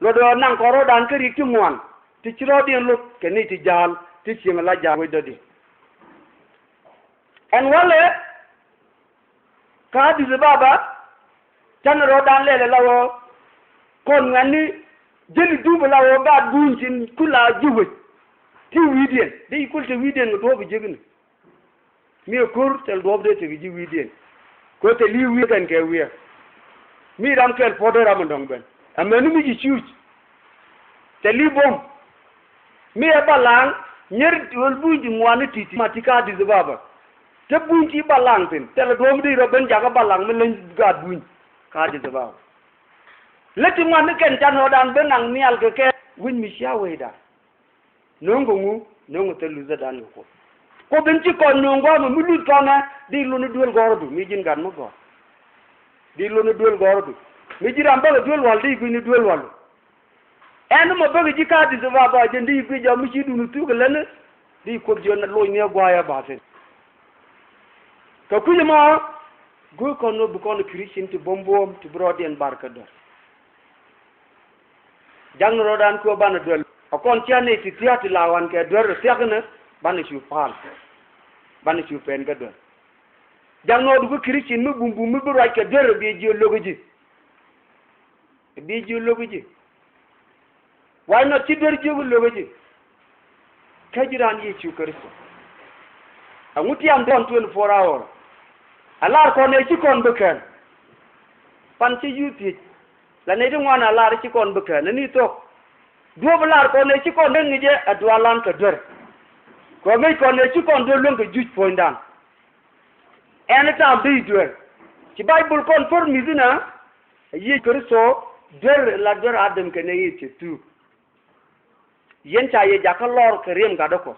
Luɔt ɣöö naŋ kɔn rɔ̱dan kä riɛk ti ŋuan ti ci rɔ̱diɛn lot kɛ nɛy ti ja̱a̱l ti cieŋ la ja̱a̱l wecdɔ̱diɛn. Ɛn walɛ kä Addis Ababa, canɛ rɔ̱dan lɛl ɛ la ɣöö kɔn ŋuɛ̈tni jäli dup ɛ la ɣöö gaat buny tin kula ji̱ wec ti wi̱i̱diɛn, dee kul te wi̱i̱diɛn kɛ duɔ̱ɔ̱p jiäkni. Mi ɛ ko̱r thil duɔ̱ɔ̱p dee tekɛ ji̱ wi̱i̱diɛn. Kɛ thil i̱ wi̱i̱ kɛn kɛ wi̱i̱. Mi ram kɛl puɔ̱t dee ram in dɔ̱ŋ ben. Amäni mi ci cuuc. Thil i̱ buɔ̱m. Mi ɛ balaŋ nyier ɣöl buny ti ŋuan ni ti̱ti̱ ma ti kä Addis Ababa. Te buny ti balaŋ thi̱n thil duɔ̱ɔ̱p dee rɔ ben jakä balaŋ mi leny gaat buny kä Addis Ababa. Lät ti ŋuan ni kɛn can ɣɔ̱dan ben naŋ nhial kɛ kɛ wi̱c mi cia wecdan. No̱o̱ŋ kɛ ŋu? No̱o̱ŋ kɛ thil luthädan kɛ Kuoth. Kuoth in ci kɔn no̱o̱ŋ gua̱a̱mɛ mi luth kɔnɛ di luni duel gɔ̱rdu mi ji̱n gat mi gɔ̱r. Di luni duel gɔ̱rdu mi ji̱ ram bäkɛ duel wal di gui̱ni duel wal. Ɛn mɔ bäkɛ ji̱ kä Addis Ababa jɛn di gui̱ jɔak mi ci duni thuk kɛ läni di Kuoth jiɔn loc ni a gua̱a̱ ya ba̱thin. Kɛ kui̱c ɛmɔ go̱o̱r kɔn ni bi kɔn Christian ti buɔ̱m buɔ̱ɔ̱m ti bi rɔɔdiɛn bar kɛ duer. Jakni rɔɔdan kɛ ɣöö banɛ duel a kɔn cia nɛy ti thia̱a̱k ti la ɣɔ̱a̱n kɛ duer thia̱k inɛ banɛ cu pa̱a̱l. Banɛ cu pɛn kä duer. Jakni ɣɔ̱du kä Christian mi bumbum mi bi ruac kɛ duer ɛ biɛ jiö lo̱k ji̱. Ɛ biɛ jiö lo̱k ji̱. Why not ci duer jiök lo̱k ji̱? Kä ji̱ raan Yecu Kritho. Ɛŋu tiam dɔ̱ŋ twenty four hour? A lar kɔn ɛ ci kɔn bi kɛn. Pan ci yuth thiec. La nɛy ti ŋuan a lar ci kɔn bi kɛn ni thuɔ̱k. Duɔ̱ɔ̱p lar kɔn ɛ ci kɔn dee ŋi̱cɛ a dual lan kɛ duer. Kɛ ŋi̱c kɔn ɛ ci kɔn duer luäŋ kɛ juc puɔ̱nydan. Ɛn tam bi duer. Ci Baibul kɔn por mi̱th inɛ. Ɛ Yecu Kritho duer la duer Adam kɛnɛ Iip cɛ thuk. Yɛn ca yɛ jakä lɔr kɛ riɛm gatdä Kuɔth.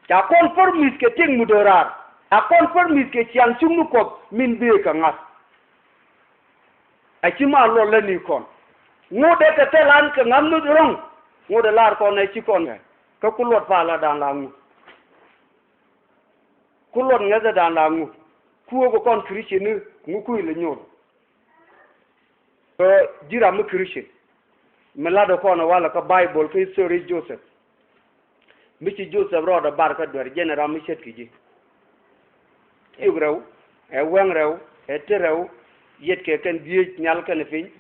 Ca kɔn por mi̱th kɛ tiek mi do̱raar. Ca kɔn por mi̱th kɛ ciaŋ cuŋni Kuɔth min bëë kɛ ŋa̱th. A ci ma luɔt lätni kɔn. Ŋot dee kɛ thil an kɛ ŋa̱th ni ro̱ŋ. Ŋot dee lar kɔn ɛ ci kɔn kɛ. Kä ku luɔt pa la da̱a̱n la ŋu. Ku luɔt ŋäthädan la ŋu. Ku wä kɛ kɔn Christian ni ŋu kui̱ lɛ nyuur. Kä ji̱ ram mi Christian mi latdä kɔn ɛ walɛ kä Baibol kä history Joseph. Mi ci Joseph rɔɔdɛ bar kä duer jɛn ɛ ram mi ce̱tkɛ ji̱. Ɛ yök rɛw, ɛ wɛŋ rɛw, ɛ te rɛw, yɛtkɛ kɛn dhieec nhial kɛnɛ piny.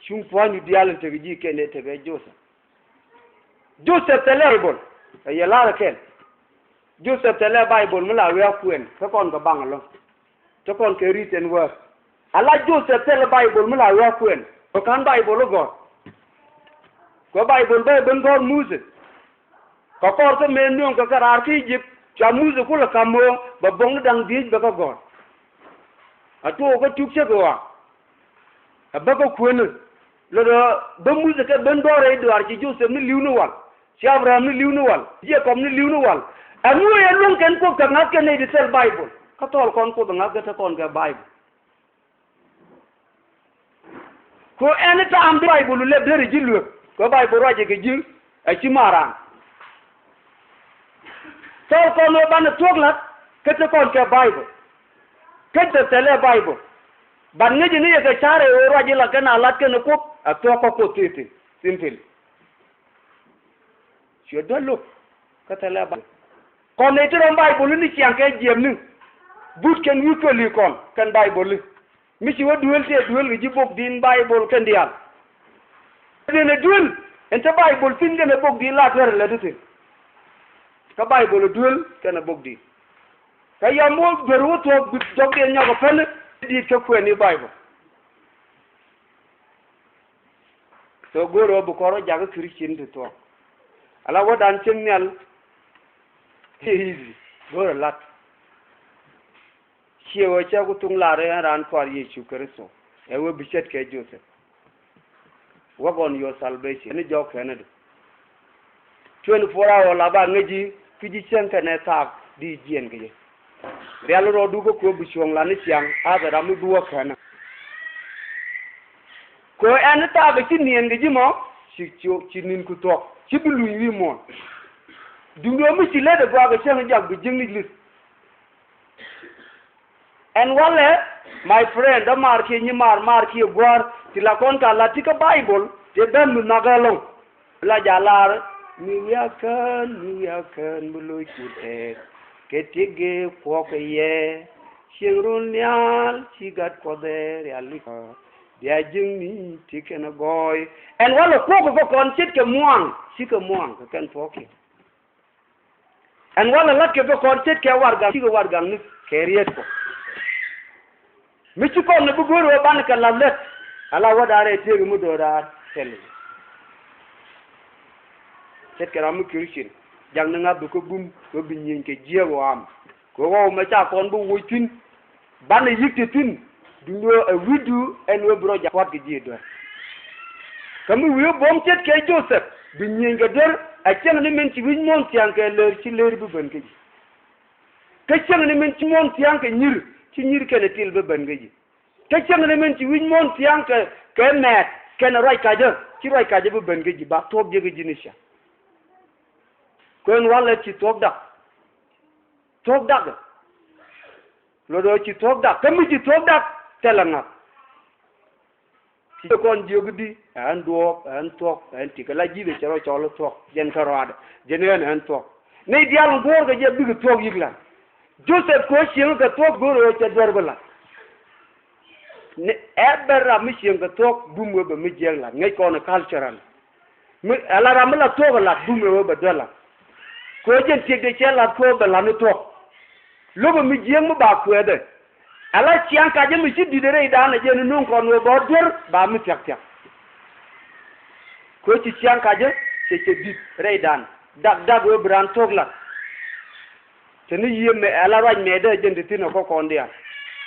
Cuŋ pua̱nydu diaal in tekɛ ji̱ kɛn ɛ tekɛ Joseph. Joseph thilɛ Baibol ɛ yɛ lar ɛ kɛn. Joseph thilɛ Baibol mi la wi̱i̱ a kuɛn te kɔn kɛ baŋ ɛlɔ̱ŋ. Te kɔn kɛ written word. Ala Joseph thilɛ Baibol mi la wi̱i̱ a kuɛn kɛ ka̱n Baibol ɛ gɔ̱r. Kɛ Baibol bä ɛ ben gɔ̱r Muthɛ. Kɛ kɔr kä mëë nööŋ kɛ kɛ raar kä Egypt cua Muthɛ kulɛ ka̱m ɣöö bɛ buɔ̱kni da̱ŋ dhieec bɛ kä gɔ̱r. A tuɔɔk kä tuk cä kɛ ɣɔaa. Ɛ bä kä kuënä. Lotdä bä Muthɛ kɛ ben dɔɔrɛ i̱ duaar ci Joseph ni li̱w ni wal. Ci Abraham ni li̱w ni wal. Jacob ni li̱w ni wal. Ɛŋu ɛ luäŋ kɛn Kuoth kɛ ŋa̱th kɛn nɛy ti thil Baibol. Kä thɔɔl kɔn Kuoth ɛ ŋa̱th kɛ te kɔn kɛ Baibol. Kɛ ɣöö ɛn ta̱a̱m di Baibol lɛp derɛ ji̱ luek kɛ ɣöö Baibol ruacɛ kɛ ji̱ ɛ ci maran. Thɔɔl kɔn ɣöö banɛ thuɔ̱k la̱t kä te kɔn kɛ Baibol. Kä te thilɛ Baibol. Ban ŋäci ni yɛ kɛ ca̱rɛ ɣöö ruac ilak kɛn a la̱t kɛn ɛ Kuoth ɛ thuɔ̱k kä Kuoth thi̱thi̱. Simple. Cuɛ duel lo̱k kä thilɛ Baibol. Kɔn nɛy ti rɔm Baibol ni ciaŋ kɛ jiɛpni. But kɛn wi̱i̱ köli kɔn kɛn Baibol ni. Mi ci wä duel tëë duel kɛ ji̱ bok di̱i̱n Baibol kɛn diaal. Kɛn ɛ duel ɛn te Baibol thi̱n kɛn ɛ bok di̱i̱n la duer lɛ ti thi̱n. Kä Baibol ɛ duel kɛn ɛ bok di̱i̱n. Kä yɔm wä duer wä thuɔ̱k bi jɔkdiɛn nyɔk ɛ päl di̱i̱t kä kuɛɛni Baibol. So go̱o̱rä bi kɔn rɔ jakä Christian ti thuɔ̱k. Ala wädan cieŋ nhial. Ti easy. Go̱o̱rä lat. Ciɛ wee cä ku thuŋ lar ɛn raan kɔaar Yecu Kritho. Ɛ wee bi ce̱tkɛ Joseph. Work on your salvation. Ni jɔk kɛn ni du. Twenty four hour la ba ŋäc ji̱ ki ji̱ cäŋ kɛnɛ thaak di jiɛn kɛ jɛ. Rial rɔɔdu kä kuɛ bi cuɔ̱ŋ la ni ciaŋ a bɛ ram mi bi wä kɛn. Kɛ ɛn ni thaak ci niɛn kɛ ji̱ mɔ ci ci ci ni̱n ku thuɔ̱k ci bi luny wi̱i̱ muɔ̱ɔ̱n. Duŋdu mi ci lät ɛ guak kɛ cäŋ jak bi ji̱ŋ ni li̱th. Ɛn walɛ My friend, dämaar kiɛ nyimaar, maar kiɛ gua̱a̱r, ti la kɔn ka lat ti kä Baibol, ti ben mi nhɔk ɛlɔ̱ŋ. La jɛ lar, mi wiakän, mi wiakän, bi lo̱c ku tɛth kɛ ti gee kuɔk kɛ yɛ. Cieŋ run nhial, ci Gat Kuɔth ɛ rial wi̱c. Bia ji̱ŋni ti kɛn gɔɔy. Ɛn walɛ kuɔk kɛ kɔn ce̱tkɛ muaŋ, cikɛ muaŋ kɛ kɛn thuɔ̱k kiɛ. Ɛn walɛ la̱tkɛ bä kɔn ce̱tkɛ warɛgakni, cikɛ warɛgakni kɛ riet kɔ. Mi ci kɔn ni bi go̱o̱r wee banɛ kɛ la̱th lät. Ala wä da̱a̱r ɛ tiek mi do̱o̱r da̱a̱r kɛl. Ce̱tkɛ ram mi Christian jakni ŋa̱th bi kä bum kɛ bi nyieny kɛ jiɛk ɣɔam. Kɛ ɣɔw mɛ ca kɔn bi woc thi̱n. Banɛ yi̱k ti thi̱n, duundɛ ɣöö ɛ wi̱cdu ɛn ɣöö bi rɔ jak pua̱t kɛ ji̱ duer. Kä mi wi̱i̱ buɔ̱m ce̱tkɛ Joseph bi nyieenykɛ duer, ɛ cäŋ ni min ci wi̱c muɔ̱ɔ̱n thia̱a̱ŋ kɛ lër, ci lër bi ben kä ji̱. Kä cäŋ ni min ci muɔ̱ɔ̱n thia̱a̱ŋ kɛ nyir, ci nyir kɛnɛ til bi ben kä ji̱. Kä cäŋ ni min ci wi̱c muɔ̱ɔ̱n thia̱a̱ŋ kɛ, kɛ mɛɛt kɛnɛ ruac kacä, ci ruac kacä bi ben kä ji̱, ba thuɔ̱k jek kä ji̱ ni cä. Kuɛn walɛ ci thuɔ̱k dak. Thuɔ̱k dak. Luɔt ɣöö ci thuɔ̱k dak. Kä mi ci thuɔ̱k dak, thilɛ ŋa̱th. Ci kɔn jiök i̱di, ɛ ɣän duɔ̱ɔ̱p, ɛ ɣän thuɔ̱k, ɛ ɣän tik. Ala ji̱thɛ cɛ rɔ cɔl i̱ thuɔ̱k, jɛn kärɔaadɛ, jɛn ɣän ɛ ɣän thuɔ̱k. Nɛy diaal in guɔ̱ɔ̱r kɛ jɛ bikɛ thuɔ̱k yi̱k la̱t. Joseph kɛ ɣöö cieŋ kɛ thuɔ̱k go̱o̱rɛ ɣöö cɛ duer bi la̱t. Ni ɛ bɛ ram mi cieŋ kɛ thuɔ̱k bum wee bɛ mi jiɛk la̱t, ŋäc kɔn ɛ cultural. Mi ala ram mi la thuɔ̱k ɛ la̱t bum ɛ wee bɛ duer la̱t. Kɛ ɣöö jɛn tiekdɛ cɛ la̱t kɛ ɣöö bɛ la̱t ni thuɔ̱k. Lopɛ mi jiääk mi ba kuɛɛthɛ. Ala ciaŋ kacä mi ci di̱t rɛydan ɛ jɛn nuŋ kɔn wee bä duer ba mi thia̱k thia̱k. Kɛ ɣöö ci ciaŋ kacä cɛ cɛ di̱t rɛydan. Dak dak wee bi raan thuɔ̱k la̱t. Te ni yiëë mɛ ala ruac mɛɛtdä ɛ jɛn te thi̱n ɛ kɔkɔn diaal.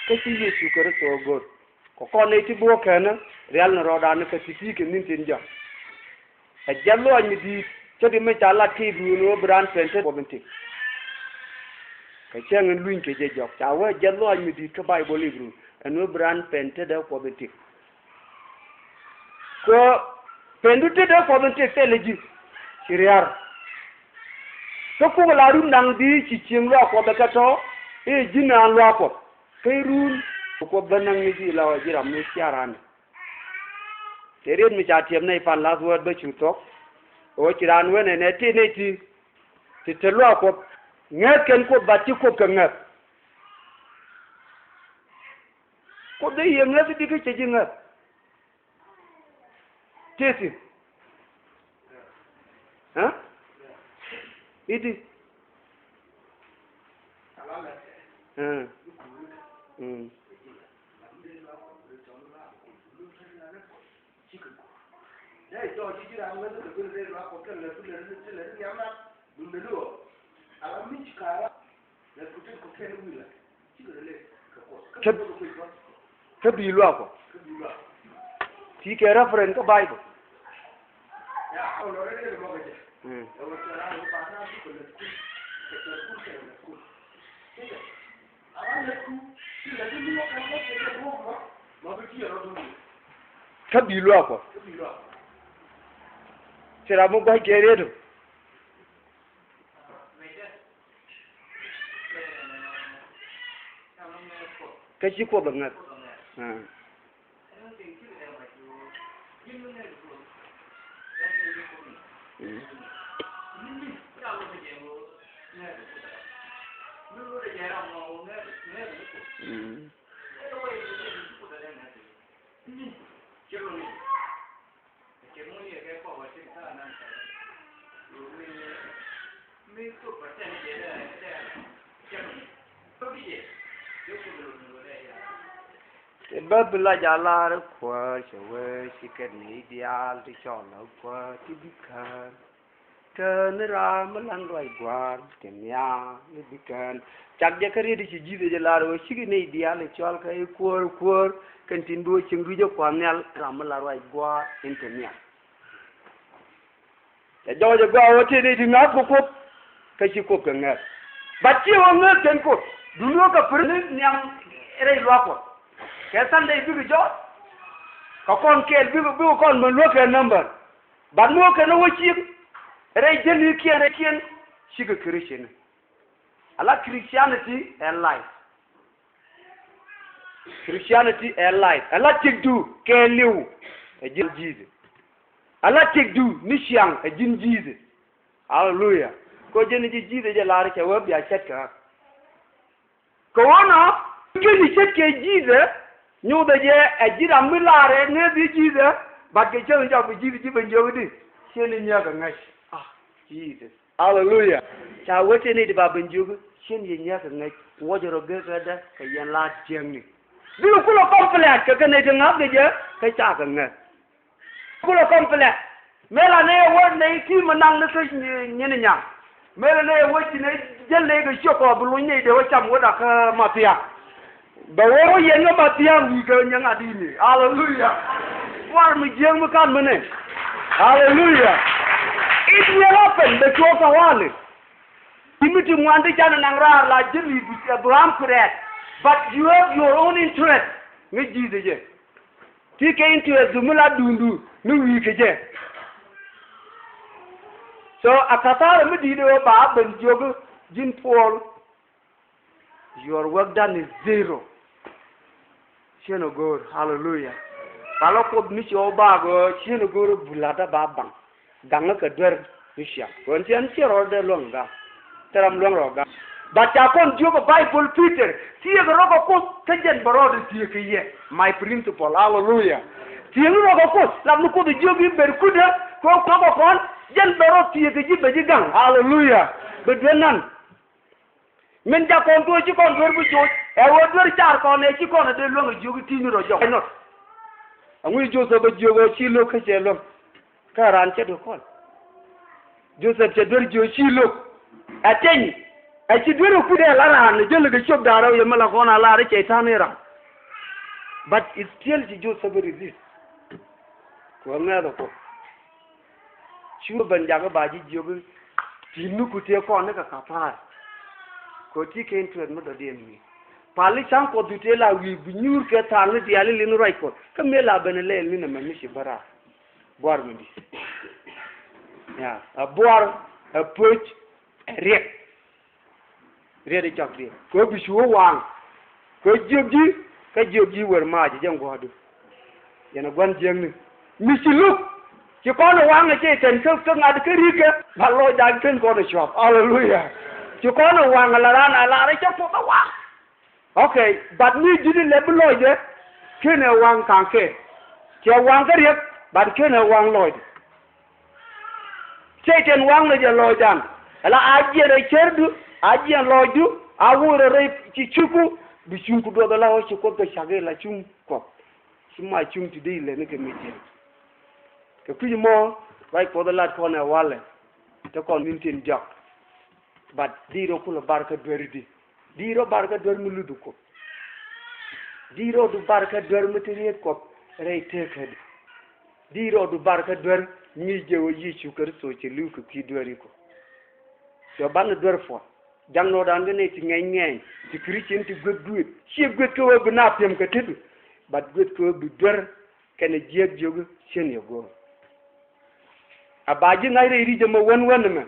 Kä ci Yecu Kritho ɛ go̱r. Kɛ kɔn nɛy ti bi wä kɛnä rial ni rɔɔdan ni kä ti̱ti̱ kɛ ni̱n tin jɔak. Ɛ jiath lɔaac mi di̱i̱t ce̱t mi ca lat kɛ Ibru ni wä bi raan pɛn tet Kuɔth in tik. Kɛ cäŋ in luny kɛ jɛ jɔk ca wä ɛ jiath lɔaac mi di̱i̱t kä Baibol Ibru ɛn wä bi raan pɛn tet ɛ Kuɔth in tik. Kɛ pɛndu tet ɛ Kuɔth in tik thilɛ ji̱ ci ria̱r. Kä kukɛ la run da̱ŋ di̱i̱t ci cieŋ luaak Kuɔth ɛ kɛ tɔ̱ i̱ ji̱n naan luaak Kuɔth. Kä i̱ run kɛ Kuoth bä näk ni ji̱ la wä ji̱ ram ni cia randɛ. Tëë riet mi ca tiɛm nɛy pan last word bä cu thuɔ̱k. Ɣöö ci raan wen ɛn ɛ ti nɛy ti ti te luaak Kuɔth. Ŋäth kɛn Kuoth bat ci Kuoth kɛ ŋäth. Kuoth dee yɛ ŋäth i̱di kä cɛ ji̱ ŋäth. Tëëthi. Ɛ? I̱di. Ɛ. Mm. Kä, kä bi luaak Kuɔth. Ti kɛ reference kä Bible. Mm. Kä bi luaak Kuɔth. Ci ram mi gua̱c kɛ riet ɔ. Kä ci Kuoth ɛ ŋäth. Ah. Mm. Mm. Ti bä bi la jalar Kuäär cɛ wee ci kɛn ni diaal ti cɔl la Kuäär ti bi kään. Kään ram mi lan ruac gua̱a̱r ti nhial ni bi kään. Cak jɛ kä riet ci ji̱th jɛ lar wee cik ni diaal cɔl kä i̱ Kuäär, Kuäär kɛn tin bi wee cieŋ dui̱c jɛ kua̱r nhial ram mi lan ruac gua̱a̱r in ti nhial. Cɛ jɔk jɛ gɔaa ɣöö tëë nɛy ti ŋa̱th kɛ Kuoth kä ci Kuoth kɛ ŋäth. But ci ɣöö ŋäth kɛn Kuoth duundɛ ɣöö kɛ pär ni nhiam rɛy luaak Kuɔth. Kɛ Sunday bikɛ jɔɔc kɛ kɔn kɛɛl bikɛ, bikɛ kɔn ben luäk kɛ number. But mi ɣöö kɛn ɣöö ciek rɛy jänikiɛn rɛykiɛn cikɛ Christian. Ala Christianity ɛ life. Christianity ɛ life. Ɛ la tëkdu kɛɛliw ɛ ji̱n Jesus. Ɛ la tëkdu ni ciaŋ ɛ ji̱n Jesus. Aleluya. Kɛ ɣöö jɛn ji̱ Jesus jɛ lar cɛ wee bia ce̱tkɛ ɣä. Kɛ ɣöö nɔ, keni ce̱tkɛ Jesus, nyuthɛ jɛ ɛ ji̱ ram mi laarɛ ŋäth ji̱ Jesus, but kɛ cäŋ jɔk bi Jesus ji̱ ben jiök i̱di, cien i̱ nyiäk ɛ ŋäc. Ah, Jesus. Aleluya. Ca wee tëë nɛy ti ba ben jiök, cien yɛ nyiäk ɛ ŋäc, wuɔcɛ rɔ gekädä kɛ yɛn laat jiäkni. Bikɛ kulɛ complain kɛ kɛ nɛy ti ŋa̱thkɛ jɛ, kä cakɛ ŋäth. Kulɛ complain. Mëë la nɛy ɛ wä nɛy ti mi naŋ ni kä nyin nyaŋ. Mëë la nɛy ɛ wä ci nɛy jäl nɛy kɛ ciök kɔ bi luny nɛy dee wä cam wä dak kä Mathiaŋ. Bɛ wä wä yɛn kä Mathiaŋ wi̱i̱ kɛ nyɛ ŋa̱t ini. Aleluya. Buar mi jiäk mi kan mi nɛ. Aleluya. It will happen. Bɛ cuɔ kɛ wali. Ti mi ti ŋuan ti canɛ naŋ raar la ji̱ mi bi Abraham kurɛɛt. But you have your own interest. Ŋäc Jesus jɛ. Ti kɛ interest du mi la duundu ni wi̱i̱ kɛ jɛ. So a kathara mi di̱i̱t ɣöö ba ben jiök ji̱n Puɔl. Your work done is zero. Cien ɛ go̱o̱r, hallelujah. Palä Kuoth mi ci ɣɔw baak ɣöö cien ɛ go̱o̱r ɛ bulatä ba baŋ. Gaŋä kɛ duer mi ciaŋ. Ɣän cɛ ɛn ciɛ rɔɔdɛ luäŋ gaŋ. Thil ram luäŋ rɔ gaŋ. But ca kɔn jiök ɛ Baibol Peter, thiëëkɛ rɔ kɛ Kuoth kä jɛn bɛ rɔɔdɛ thiëëk kɛ yɛ. My principle, hallelujah. Thiëëk ni rɔ kɛ Kuoth, lam ni Kuoth ɛ jiök i̱ ber kutdä, kɛ ɣöö Kuoth kɛ kɔn, jɛn bɛ rɔ thiëëk kɛ ji̱ bɛ ji̱ gaŋ, hallelujah. Bɛ duer nan. Min ca kɔn tuɔɔk ci kɔn duer bi joc, ɛ ɣöö duer car kɔn ɛ ci kɔn ɛ dee luäŋ ɛ jiök i̱ ti̱i̱ni rɔ jɔk. Ɛnɔ. Ɛŋu Joseph ɛ jiök ɣöö ci lo̱k kä cɛ luäŋ. Kä raan cɛ dee kɔn. Joseph cɛ duer jiök ci lo̱k. Ɛ teny. Ɛ ci duer ɛ kut ɛ la raan ɛ jäl kɛ ciöp da̱a̱ rɛw yɛ mi la kɔn a lar i̱ cɛ ta̱a̱n i̱ ram. But still ci Joseph ɛ resist. Kɛ ɣöö ŋɛ̈th ɛ Kuoth. Cu ben jakä ba ji̱ jiök i̱ ti̱i̱t mi ku tëë kɔn ni kɛ kapaar. Kɛ ɣöö ti kɛ interest mi dɔ̱diɛn wi̱i̱. Pal i̱ ca̱ŋ Kuɔth du tëë la wi̱i̱ bi nyuur kɛ thaal ni diaal i̱ li̱n ruac Kuɔth. Kä mëë la ben ilɛl ni nɛmɛ mi ci bä raar. Buar mi di̱i̱t. Ya, a buar, a puc, a riɛk. Riet i̱ cɔk diɛ. Kɛ ɣöö bi cu wä waŋ. Kɛ ɣöö jiök ji̱, kä jiök ji̱ wër mac jɛ gua̱a̱du. Yɛn ɛ gua̱n jiäkni. Mi ci luk. Ci kɔn ɛ waŋ ɛ cɛ tɛn kä, kä ŋa̱t kä ri̱kä. Ba lɔcdan ken kɔn ɛ cuɔp. Aleluya. Ci kɔn ɛ waŋ ɛ la raan ɛ lar ɛ cɛ Kuoth ɛ waŋ. Okay, but mi ji̱n ilɛ bi lɔcdɛ. Ken ɛ waŋ ka̱ŋ kɛ. Cɛ waŋ kä riɛk, but ken ɛ waŋ lɔcdɛ. Cɛy-tan waŋnɛ jɛ lɔcdan. Ala a jiɛn rɛy cärdu, a jiɛn lɔcdu, a wurɛ rɛy ci cuku, bi cuŋku duɔth ala ɣöö ci Kuoth kɛ cak i̱ la cuŋ Kuɔth. Ci ma cuŋ ti dee ilɛ ni kɛ mi jiɛn. Kɛ kui̱c mɔ, ruac Kuɔth ilat kɔn ɛ walɛ. Te kɔn ni̱n tin jɔak. But di rɔ kulɛ bar kä duer di. Di rɔ bar kä duer mi luth Kuɔth. Di rɔ du bar kä duer mi ti riet Kuɔth rɛy tekädu. Di rɔ du bar kä duer mi jɛ wä Yecu Kritho cɛ li̱w kɛ kui̱ duer ikɔ. Cɛ banɛ duer puɔt. Jaŋ nɔɔdan kä nɛy ti ŋɛny ŋɛny, ti Christian ti gueth gueth. Ciɛ gueth kä wee bi na piɛm kɛ tetdu. But gueth kä wee bi duer kɛnɛ jiäk jiök cien yɛ go̱o̱r. A ba ji̱ ŋa̱c rɛy ri̱c ɛmɛ wän wän ɛmɛ,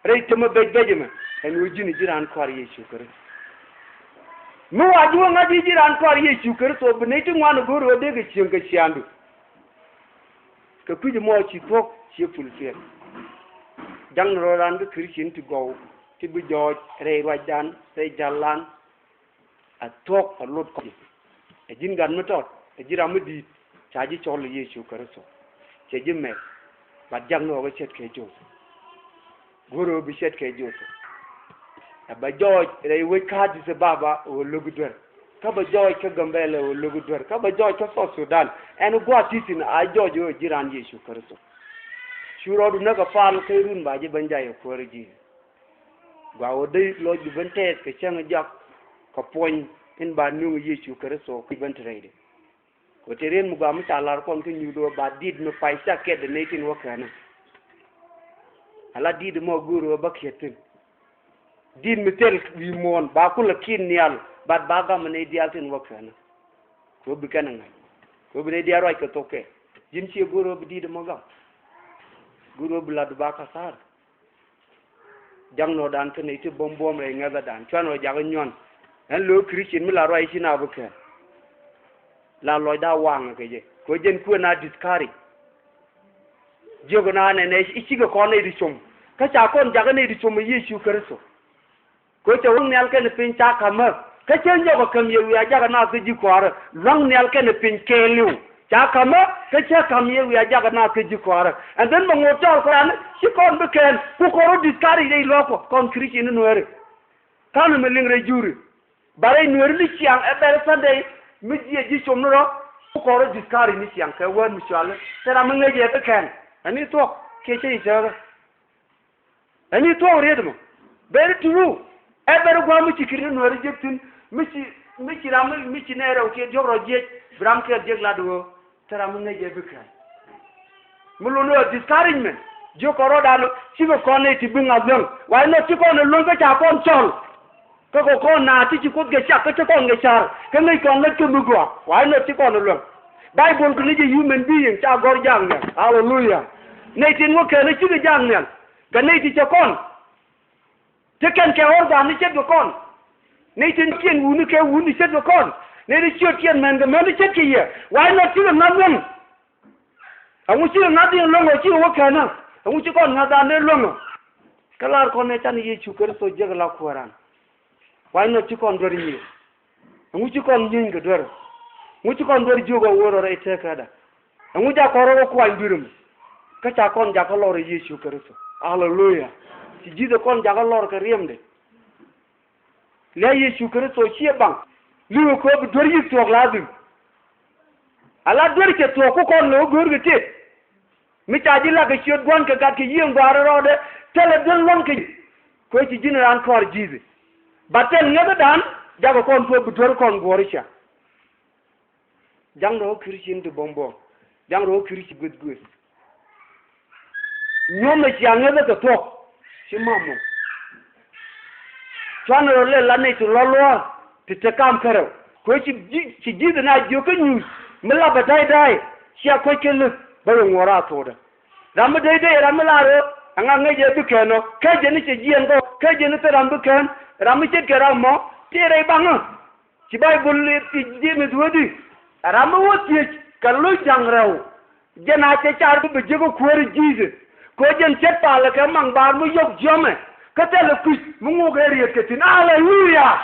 rɛy temɛ bec bec ɛmɛ, ɛn ɣöö ji̱n ji̱ raan kɔaar Yecu Kritho. Mi wa ji̱ wä ŋa̱c ji̱ ji̱ raan kɔaar Yecu Kritho, bi nɛy ti ŋuan ɛ go̱o̱r ɣöö dee kɛ cieŋ kɛ ciaaŋdu. Kɛ kui̱c ɛmɔ ci thuɔ̱k, ci fulfill. Jaŋ ni rɔ raan kä Christian ti gɔw, ti bi jɔɔc rɛy ruacdan, rɛy ja̱ldan. A thuɔ̱k a lot kɔc. Ɛ ji̱n gat mi tɔt, ɛ ji̱ ram mi di̱i̱t, ca ji̱ cɔl ɛ Yecu Kritho. Cɛ ji̱ mɛk, but jak ni ɣɔk ɛ ce̱tkɛ Joseph. Go̱o̱rɛ ɣöö bi ce̱tkɛ Joseph. Ɛ bɛ jɔɔc rɛy wec kä Addis Ababa ɣöö lo̱k i̱ duer. Kä bɛ jɔɔc kä Gambɛla ɣöö lo̱k i̱ duer. Kä bɛ jɔɔc kä South Sudan. Ɛn gua̱a̱th ti̱thi̱n a jɔɔc ɣöö ji̱ raan Yecu Kritho. Cu rɔɔdu näk kɛ pal kä irun ba ji̱ ben jay ɛ kuäär ji̱. Gua wä dee lɔcdu ben tɛth kɛ cäŋ jɔak kɛ puɔ̱ny in ba nuŋ Yecu Kritho ki ben te rɛydɛ. Kɛ te rien mi gua mi ca lar kɔn kä nyuuth wä ba dit mi pay ca kɛt de nɛy tin wä kɛnɛ. Ala dit mɔ go̱o̱r wä ba kiɛt thin. Dit mi thil wi̱i̱ muɔ̱ɔ̱n ba kulɛ ki̱n nhial, but ba gam nɛy diaal tin wä kɛnɛ. Kɛ wä bi kɛn ŋa̱c. Kɛ wä bi nɛy diaal ruac kɛ thok kɛ. Ji̱n ciɛ go̱o̱r wä bi dit mɔ gam. Go̱o̱r wä bi lat ba kathar. Jaŋ nɔɔdan kä nɛy ti buɔ̱m buɔ̱m rɛy ŋäthädan cuan rɔ jakä nyuan. Ɛn lo̱o̱ Christian mi la ruac ci na bi kɛn. La lɔcda waŋ kɛ jɛ. Kɛ jɛn kuɛ na discourage. Jiök na nɛ nɛ i̱ cikɛ kɔn nɛy ti com. Kä ca kɔn jakä nɛy ti com ɛ Yecu Kritho. Kɛ cɛ lua̱ŋ nhial kɛnɛ piny ca ka̱mä. Kä cä nyɔk ɛ käm yɛ wiaa jakä naath kä ji̱ kɔaarä. Lua̱ŋ nhial kɛnɛ piny kɛɛliw. Ca ka̱mä, kä cä ka̱m yɛ wiaa jakä naath kä ji̱ kɔaarä. And then bɛ ŋot cɔɔl kɔran, ci kɔn bi kɛn, ku kɔn rɔ discourage rɛy luaak kɔ, kɔn Christian ni Nuääri. Ka̱n mi liŋ rɛy juri. Ba rɛy Nuääri ni ciaŋ ɛ bɛr Sunday, mi jiɛ ji̱ com ni rɔ, ku kɔn rɔ discourage ni ciaŋ kɛ wään mi cuali. Thil ram mi ŋäc ɛ bi kɛn. Ɛn ni thuɔ̱k, kiɛ cä yi cäkä. Ɛn ni thuɔ̱k riet mɔ. Very true. Ɛ bɛr gua̱a̱m mi ci kiri Nuääri jek thi̱n, mi ci, mi ci ram, mi ci nɛy rɛw kiɛ diɔ̱k rɔ jiɛc, bi ram kɛl jek lat ɣöö thil ram mi ŋäc ɛ bi kɛn. Mi lon ɣöö discouragement jiök kɔn rɔɔdan, cikɛ kɔn nɛy ti bi ŋa̱th luäŋ. Why not ci kɔn ɛ luäŋ kä ca kɔn cɔl. Kä kɛ kɔn naath ti ci Kuoth kɛ cak kä ci kɔn kɛ ca̱r kä ŋäc kɔn lät kä mi gɔaa. Why not ci kɔn ɛ luäŋ. Bible kɛ ni jɛ human being ca gɔ̱r jaak nhial. Hallelujah. Nɛy tin wä kɛn ɛ cikɛ jaak nhial. Kɛ nɛy ti cɛ kɔn. Ti kɛn kɛ organ ni ce̱tkɛ kɔn. Nɛy tin kiɛn wuni kɛ wuni ce̱tkɛ kɔn. Nɛy ti ciötkiɛn mɛn kɛ mɛn ti ce̱tkɛ yɛ. Why not cikɛ ŋa̱th luäŋ. Ɛŋu cikɛ ŋa̱th in luäŋ ɔ cikɛ wä kɛn ɔ. Ɛŋu ci kɔn ŋa̱thdan dee luäŋ ɔ. Kä lar kɔn ɛ can Yecu Kritho jek la Kuääran. Why not ci kɔn duer nyier. Ɛŋu ci kɔn nyieny kɛ duer. Ɛŋu ci kɔn duer jiök ɛ wä rɔ rɛy tëkädä. Ɛŋu ca kɔn rɔ wä kuany dui̱r ɛmɔ. Kä ca kɔn jakä lɔr ɛ Yecu Kritho. Aleluya. Ci ji̱thɛ kɔn jakä lɔr kɛ riɛmdɛ. Lia̱a̱ Yecu Kritho ciɛ baŋ. Li̱w kɛ bi duer yi̱k thuɔ̱k la dhil. Ala duer cɛ thuɔ̱k ku kɔn lo̱k go̱o̱r kɛ tëët. Mi ca ji̱ lak kɛ ciöt gua̱n kɛ gat kɛ yiëë ŋuaar rɔɔdɛ. Thilɛ duer luɔ̱n kɛ kuɛ ci ji̱n raan kɔaar ji̱thɛ. Ba thil ŋäthädan jakɛ kɔn thuɔ̱k bi duer kɔn guɔ̱ɔ̱r i̱ ca. Ja̱ŋ rɔ kä Christian ti buɔ̱m buɔ̱m. Ja̱ŋ rɔ kä Christian gueth gueth. Nyuɔ̱mɛ cia ŋäthä kɛ thuɔ̱k. Ci mam mɔ. Cuanɛ rɔ lɛ la nɛy ti lɔ̱l lua̱a̱ ti te kam kärɛw. Kuɛ ci ji̱, ci ji̱th na jiök kä nyuuth mi la bɛ da̱y da̱y. Cia kuec kɛ lek bä yɛ ŋuɔ̱r a thokdä. Ram mi dee dee ram mi lar ɣöö ɛŋa ŋäc ɛ bi kɛn ɔ. Kä jɛn ni cɛ jiɛɛn kɔ kä jɛn ni thil ram bi kɛn. Ram mi ce̱tkɛ ram mɔ tëë rɛy baŋä. Ci Bayböl ti Jemith wee di. Ram mi wä thiec kɛ lo̱c ja̱ŋ rɛw. Jɛn a cɛ car bi bɛ jiäk kä kuäär Jesus. Kɛ ɣöö jɛn ce̱t palä kɛ maŋ baar mi yɔ̱k jiɔmɛ. Kä thilɛ kui̱c mi ŋuɔk ɛ riet kɛ thi̱n. Aleluya.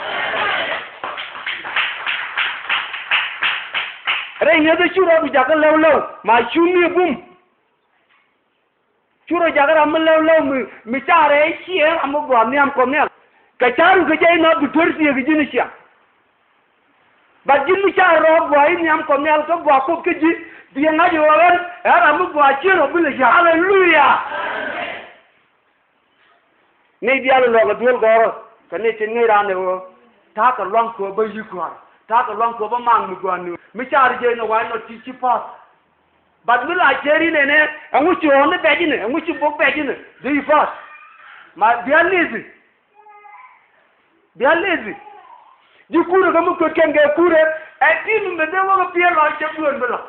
Rɛy ŋi̱eth cu rɔɔdu jakä lɛw lɛw ma cu ni bum. Cu rɔ jakä ram mi lɛw lɛw mi, mi carɛ i̱ ciɛ ram mi gɔaa nhiam kɔn nhial. Kɛ ca̱ru kɛ jɛ inɔ bi duer thiek i̱ ji̱n i̱ ciaŋ. Bat ji̱n mi carɛ rɔ gɔaa i̱ nhiam kɔn nhial kä gɔaa Kuoth kä ji̱. Bi ŋa̱c i̱ ɣɔw ɛn ɛ ram mi gɔaa ciɛ rɔ bi lɛ ja̱. Aleluya. Nɛy diaal i̱ luaŋ ɛ duel gɔ̱rä kɛ nɛy tin ŋäc raan ɛ ɣöö ta̱a̱ kɛ luaŋ kööbä yi̱ gɔ̱a̱r. Ta̱a̱ kɛ luaŋ kööbä maŋ mi gɔ̱a̱r ni ɣöö mi carɛ jɛ inɔ wa̱i̱ nɔ ti ci pa̱a̱th. Bat mi la ceri nɛnɛ, ɛŋu ci ɣɔn ni bɛc inɛ, ɛŋu ci bok bɛc inɛ, dee yi pa̱a̱t. Ma bia lazy. Bia lazy. Ji̱ kurɛ kä mi kuet kɛn kɛ kurɛ, ɛ ti mi mi dee wä kä piɛl lɔ cɛ duɔ̱n bi lɔ.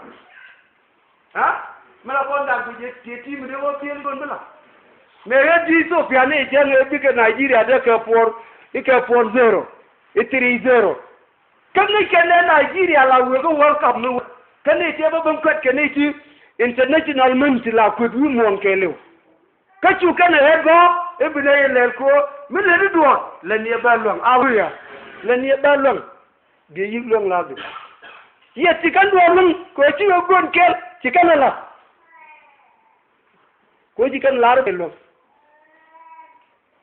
Ha? Mi la kɔn dak bi jɛ ti ti mi dee wä piɛl duɔ̱n bi lɔ. Mɛ ɣɛ di Ethiopia ni cɛ ŋɛ bikɛ Nigeria dee kɛ puɔr, ikɛ puɔr zero, i three zero. Kä ni kɛn nɛ Nigeria la wëë kä World Cup ni wä. Kä ni tiɛ bä ben kuɛt kɛ ni ti international mën ti la kuet wi̱i̱ muɔ̱ɔ̱n kɛɛliw. Kä cu kɛn ɛ ɣɛt bä i̱ bi nɛ yɛ lɛl ko̱o̱r mi lɛ di duɔ̱ɔ̱r lɛ ni ɛ bä luäŋ. Aleluya. Lɛ ni ɛ bä luäŋ. Biɛ yi̱k luäŋ la bi. Yɛ ti kɛn duɔ̱ɔ̱r luäŋ kɛ ci ɣä guɔ̱n kɛl ci kɛn ɛ la. Kɛ ci kɛn lar kɛ luäŋ.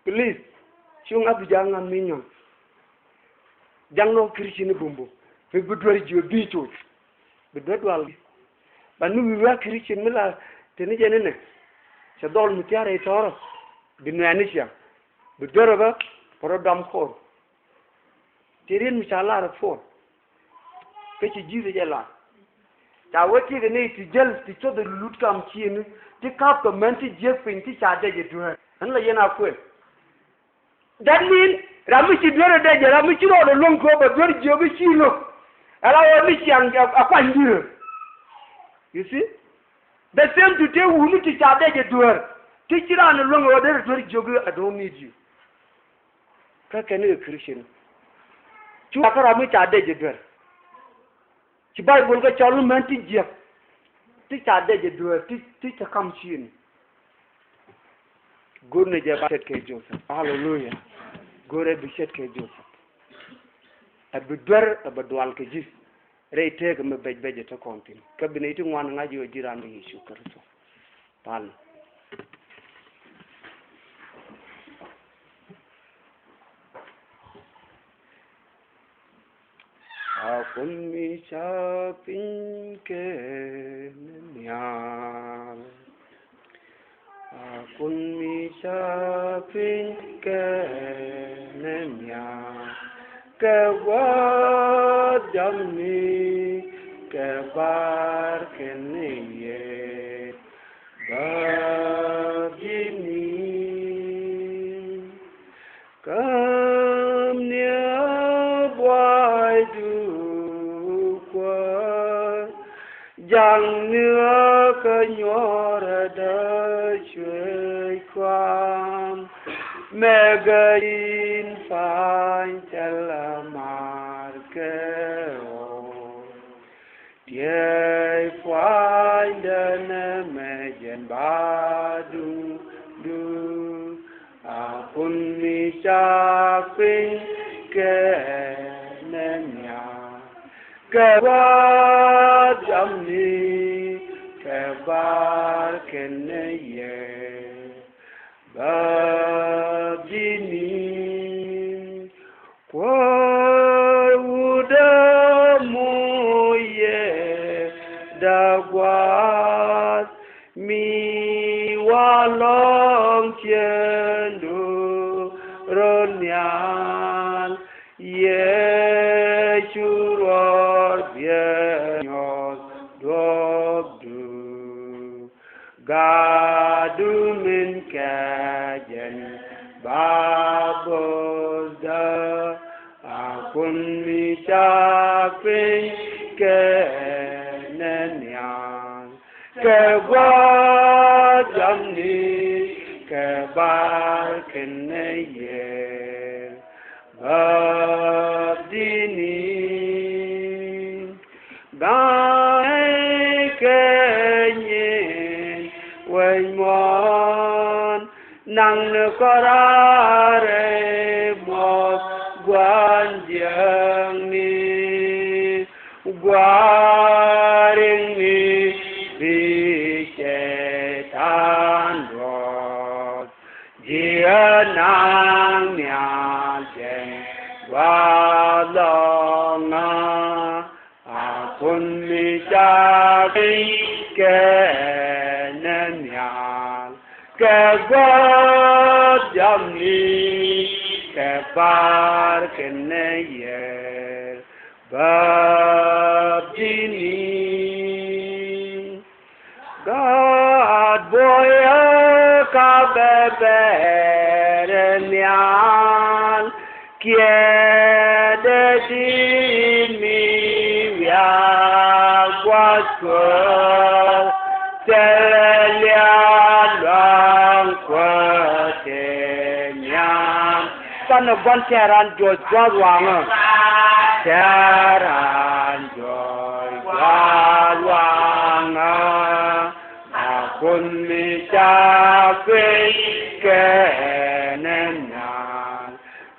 Please, cuŋ a bi ja̱a̱ŋ ŋa̱m mi nyɔ̱ŋ. Ja̱ŋ nɔ Christian ni bumbu. Bi bi duer jiö bi coc. Bi duer dual. Ba ni wi̱i̱ wi̱i̱ a Christian mi la teni jɛ ni nɛ. Cɛ dhɔl mi thia̱r rɛy tɔ̱rä. Bi nuɛɛni ciaŋ. Bi duer ɔ bä. Pärä dɔam ko̱r. Ti riet mi ca lar ɛ puɔl. Kä ci Ji̱thɛ jɛ lar. Ca wee tiekɛ ni ti jäl ti cuɔth ɛ lulut kam ciëni ti ka̱p kɛ män ti jiäk piny ti ca dɛc ɛ dueer. Ɣän la yɛn a kuël. That mean ram mi ci dueer ɛ dɛc ɛ ram mi ci rɔɔdɛ luäŋ kööbä dueer jiök i̱ ci lo̱k. Ɛ la ɣöö mi ciaŋ a kuany dueer. You see? The same to tëë wuni ti ca dɛc ɛ dueer. Ti ci raan ɛ luäŋ ɛ ɣöö derɛ dueer jiök i̱ I don't need you. Kä kɛn ni kɛ Christian. Cu kä ram mi ca dɛc ɛ duer. Ci Baibol kɛ cɔl män ti jiäk ti ca dee jɛ dueer ti, ti ca kam ciëëni. Go̱r ni jɛ ba ce̱tkɛ Joseph. Aleluya. Go̱r ɛ bi ce̱tkɛ Joseph. Ɛ bi duer, ɛ bi dual kɛ ji̱. Rɛy tëëk mi bɛc bɛc ɛ te kɔn thi̱n. Kä bi nɛy ti ŋuan ŋa̱c ɣöö ji̱ raan di Yecu Kritho. Pal. A Kun mi cak piny kɛnɛ nhial. A Kun mi cak piny kɛnɛ nhial. Kɛ gua̱a̱th jamni kɛ bar kɛnɛ yiëë. Bäth ji̱ ni. Käm ni a buaydu Kuäär. Jaŋni a kä nyuɔrɛ dee cuëëc kua̱a̱m. Mɛ gɛ in pa̱ny thilɛ mar kɛ ɣöö. Tiey pua̱nydä nɛmɛ jɛn ba duŋdu. A Kun mi cak piny kɛnɛ nhial. Kɛ gua̱a̱th jamni kɛ bar kɛnɛ yiëë. Bäth ji̱ ni. Kuäär wut dämu yɛ da̱k gua̱a̱th mi wa lɔ̱ŋ ciëŋdu rɔ nhial. Yecu ruɔ̱ɔ̱r biɛ nyuɔ̱th duɔ̱ɔ̱pdu. Gaatdu min kɛ jɛn ba bo̱o̱thdä. A Kun mi cak piny kɛnɛ nhial. Kɛ gua̱a̱th jamni kɛ bar kɛnɛ yiëë. Bäth ji̱ ni. Ga̱a̱c kɛ nyin wec muɔ̱ɔ̱n. Naŋ ni kɔrarɛ muɔth gua̱n jiäkni. Gua̱riŋni bi Cɛytan duɔth. Ji̱ ɛ naŋ nhial jɛn gua̱a̱th lɔŋä. A Kun mi cak piny kɛnɛ nhial. Kɛ gua̱a̱th jamni kɛ bar kɛnɛ yiëë. Bäth ji̱ ni. Gaat buɔyä ka bɛ bɛɛrɛ nhial. Kiɛ dee di̱i̱t mi wiaa gua̱a̱th Kuäär. Thilɛ liaal luaŋ Kuäär tëë nhial. Canɛ gua̱n tɛ̈ran juɔc gua̱a̱th waŋä. Tɛ̈ran juɔc gua̱a̱th waŋä. A Kun mi cak piny kɛnɛ nhial.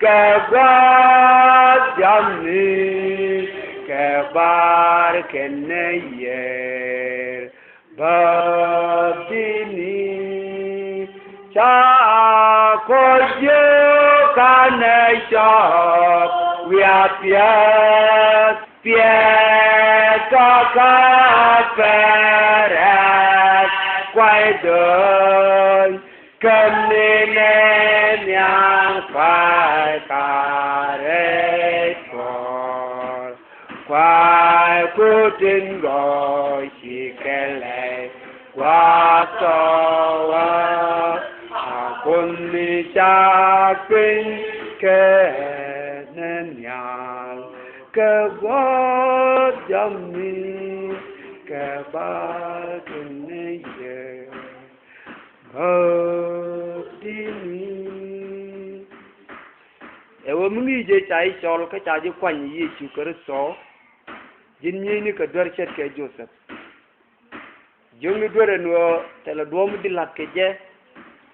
Kɛ gua̱a̱th jamni kɛ bar kɛnɛ yiëë. Bäth ji̱ ni. Ca kɔ jiök kanɛ cɔp wiaa piɛth. Piɛth kɔkä pɛrɛ kuay dööny. Käm ni nɛ nhial kuay karɛ tuɔɔr. Kuay ku tin gɔɔy ci kɛlɛ. Gua̱a̱th tɔ̱wä a Kun mi cak piny kɛnɛ nhial. Kɛ gua̱a̱th jamni kɛ bar kɛnɛ yiëë. Bäth ji̱ ni. Ɛ ɣöö mi ŋi̱i̱c jɛ ca ji̱ cɔl kä ca ji̱ kuany Yecu Kritho. Ji̱n nyieecni kɛ duer ce̱tkɛ Jothɛp. Jiökni duer ɛn ɣöö thilɛ duɔ̱ɔ̱p mi di̱t la̱t kɛ jɛ.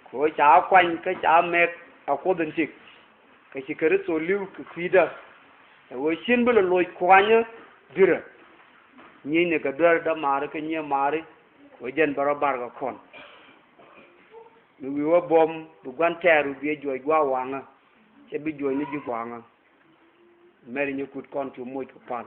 Kɛ ɣöö ca kuany kä ca mɛk a Kuoth in tik. Kɛ ci Kritho li̱w kɛ kui̱dä. Ɛ ɣöö cin bi lɛ loc kuanyä di̱rä. Nyieecni kɛ duer dämaari kä nyimaari. Kɛ ɣöö jɛn bɛ rɔ bar kɛ kɔn. Mi wi̱i̱ wä buɔ̱m bi gua̱n tɛɛr wi̱i̱ bi ɛ juɔc gua̱a̱ waŋä. Cɛ bi juɔc ni ji̱ gua̱a̱ŋä. Mɛri nyɛ kut kɔn cu moc kɛ pal.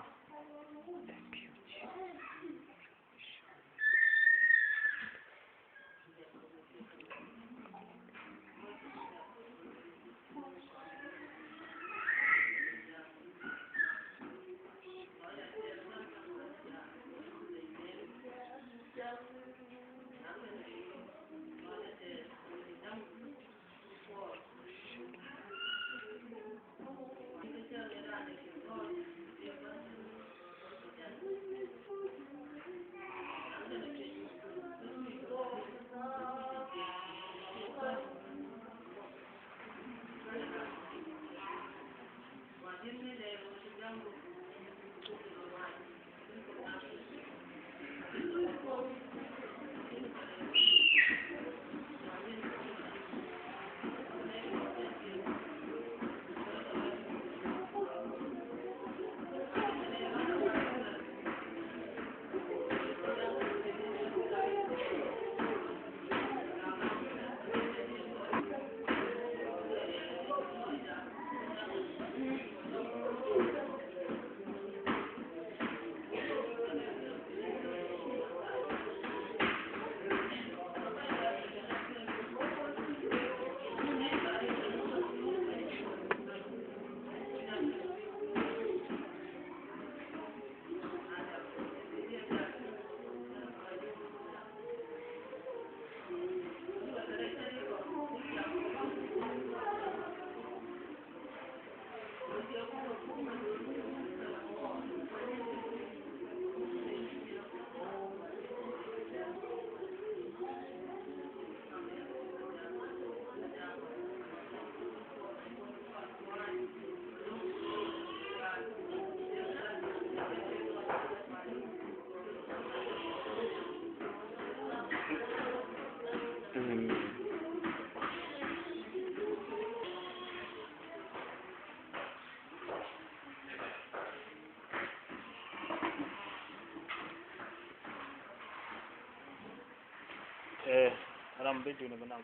Eh, ram bi duni bi naŋ.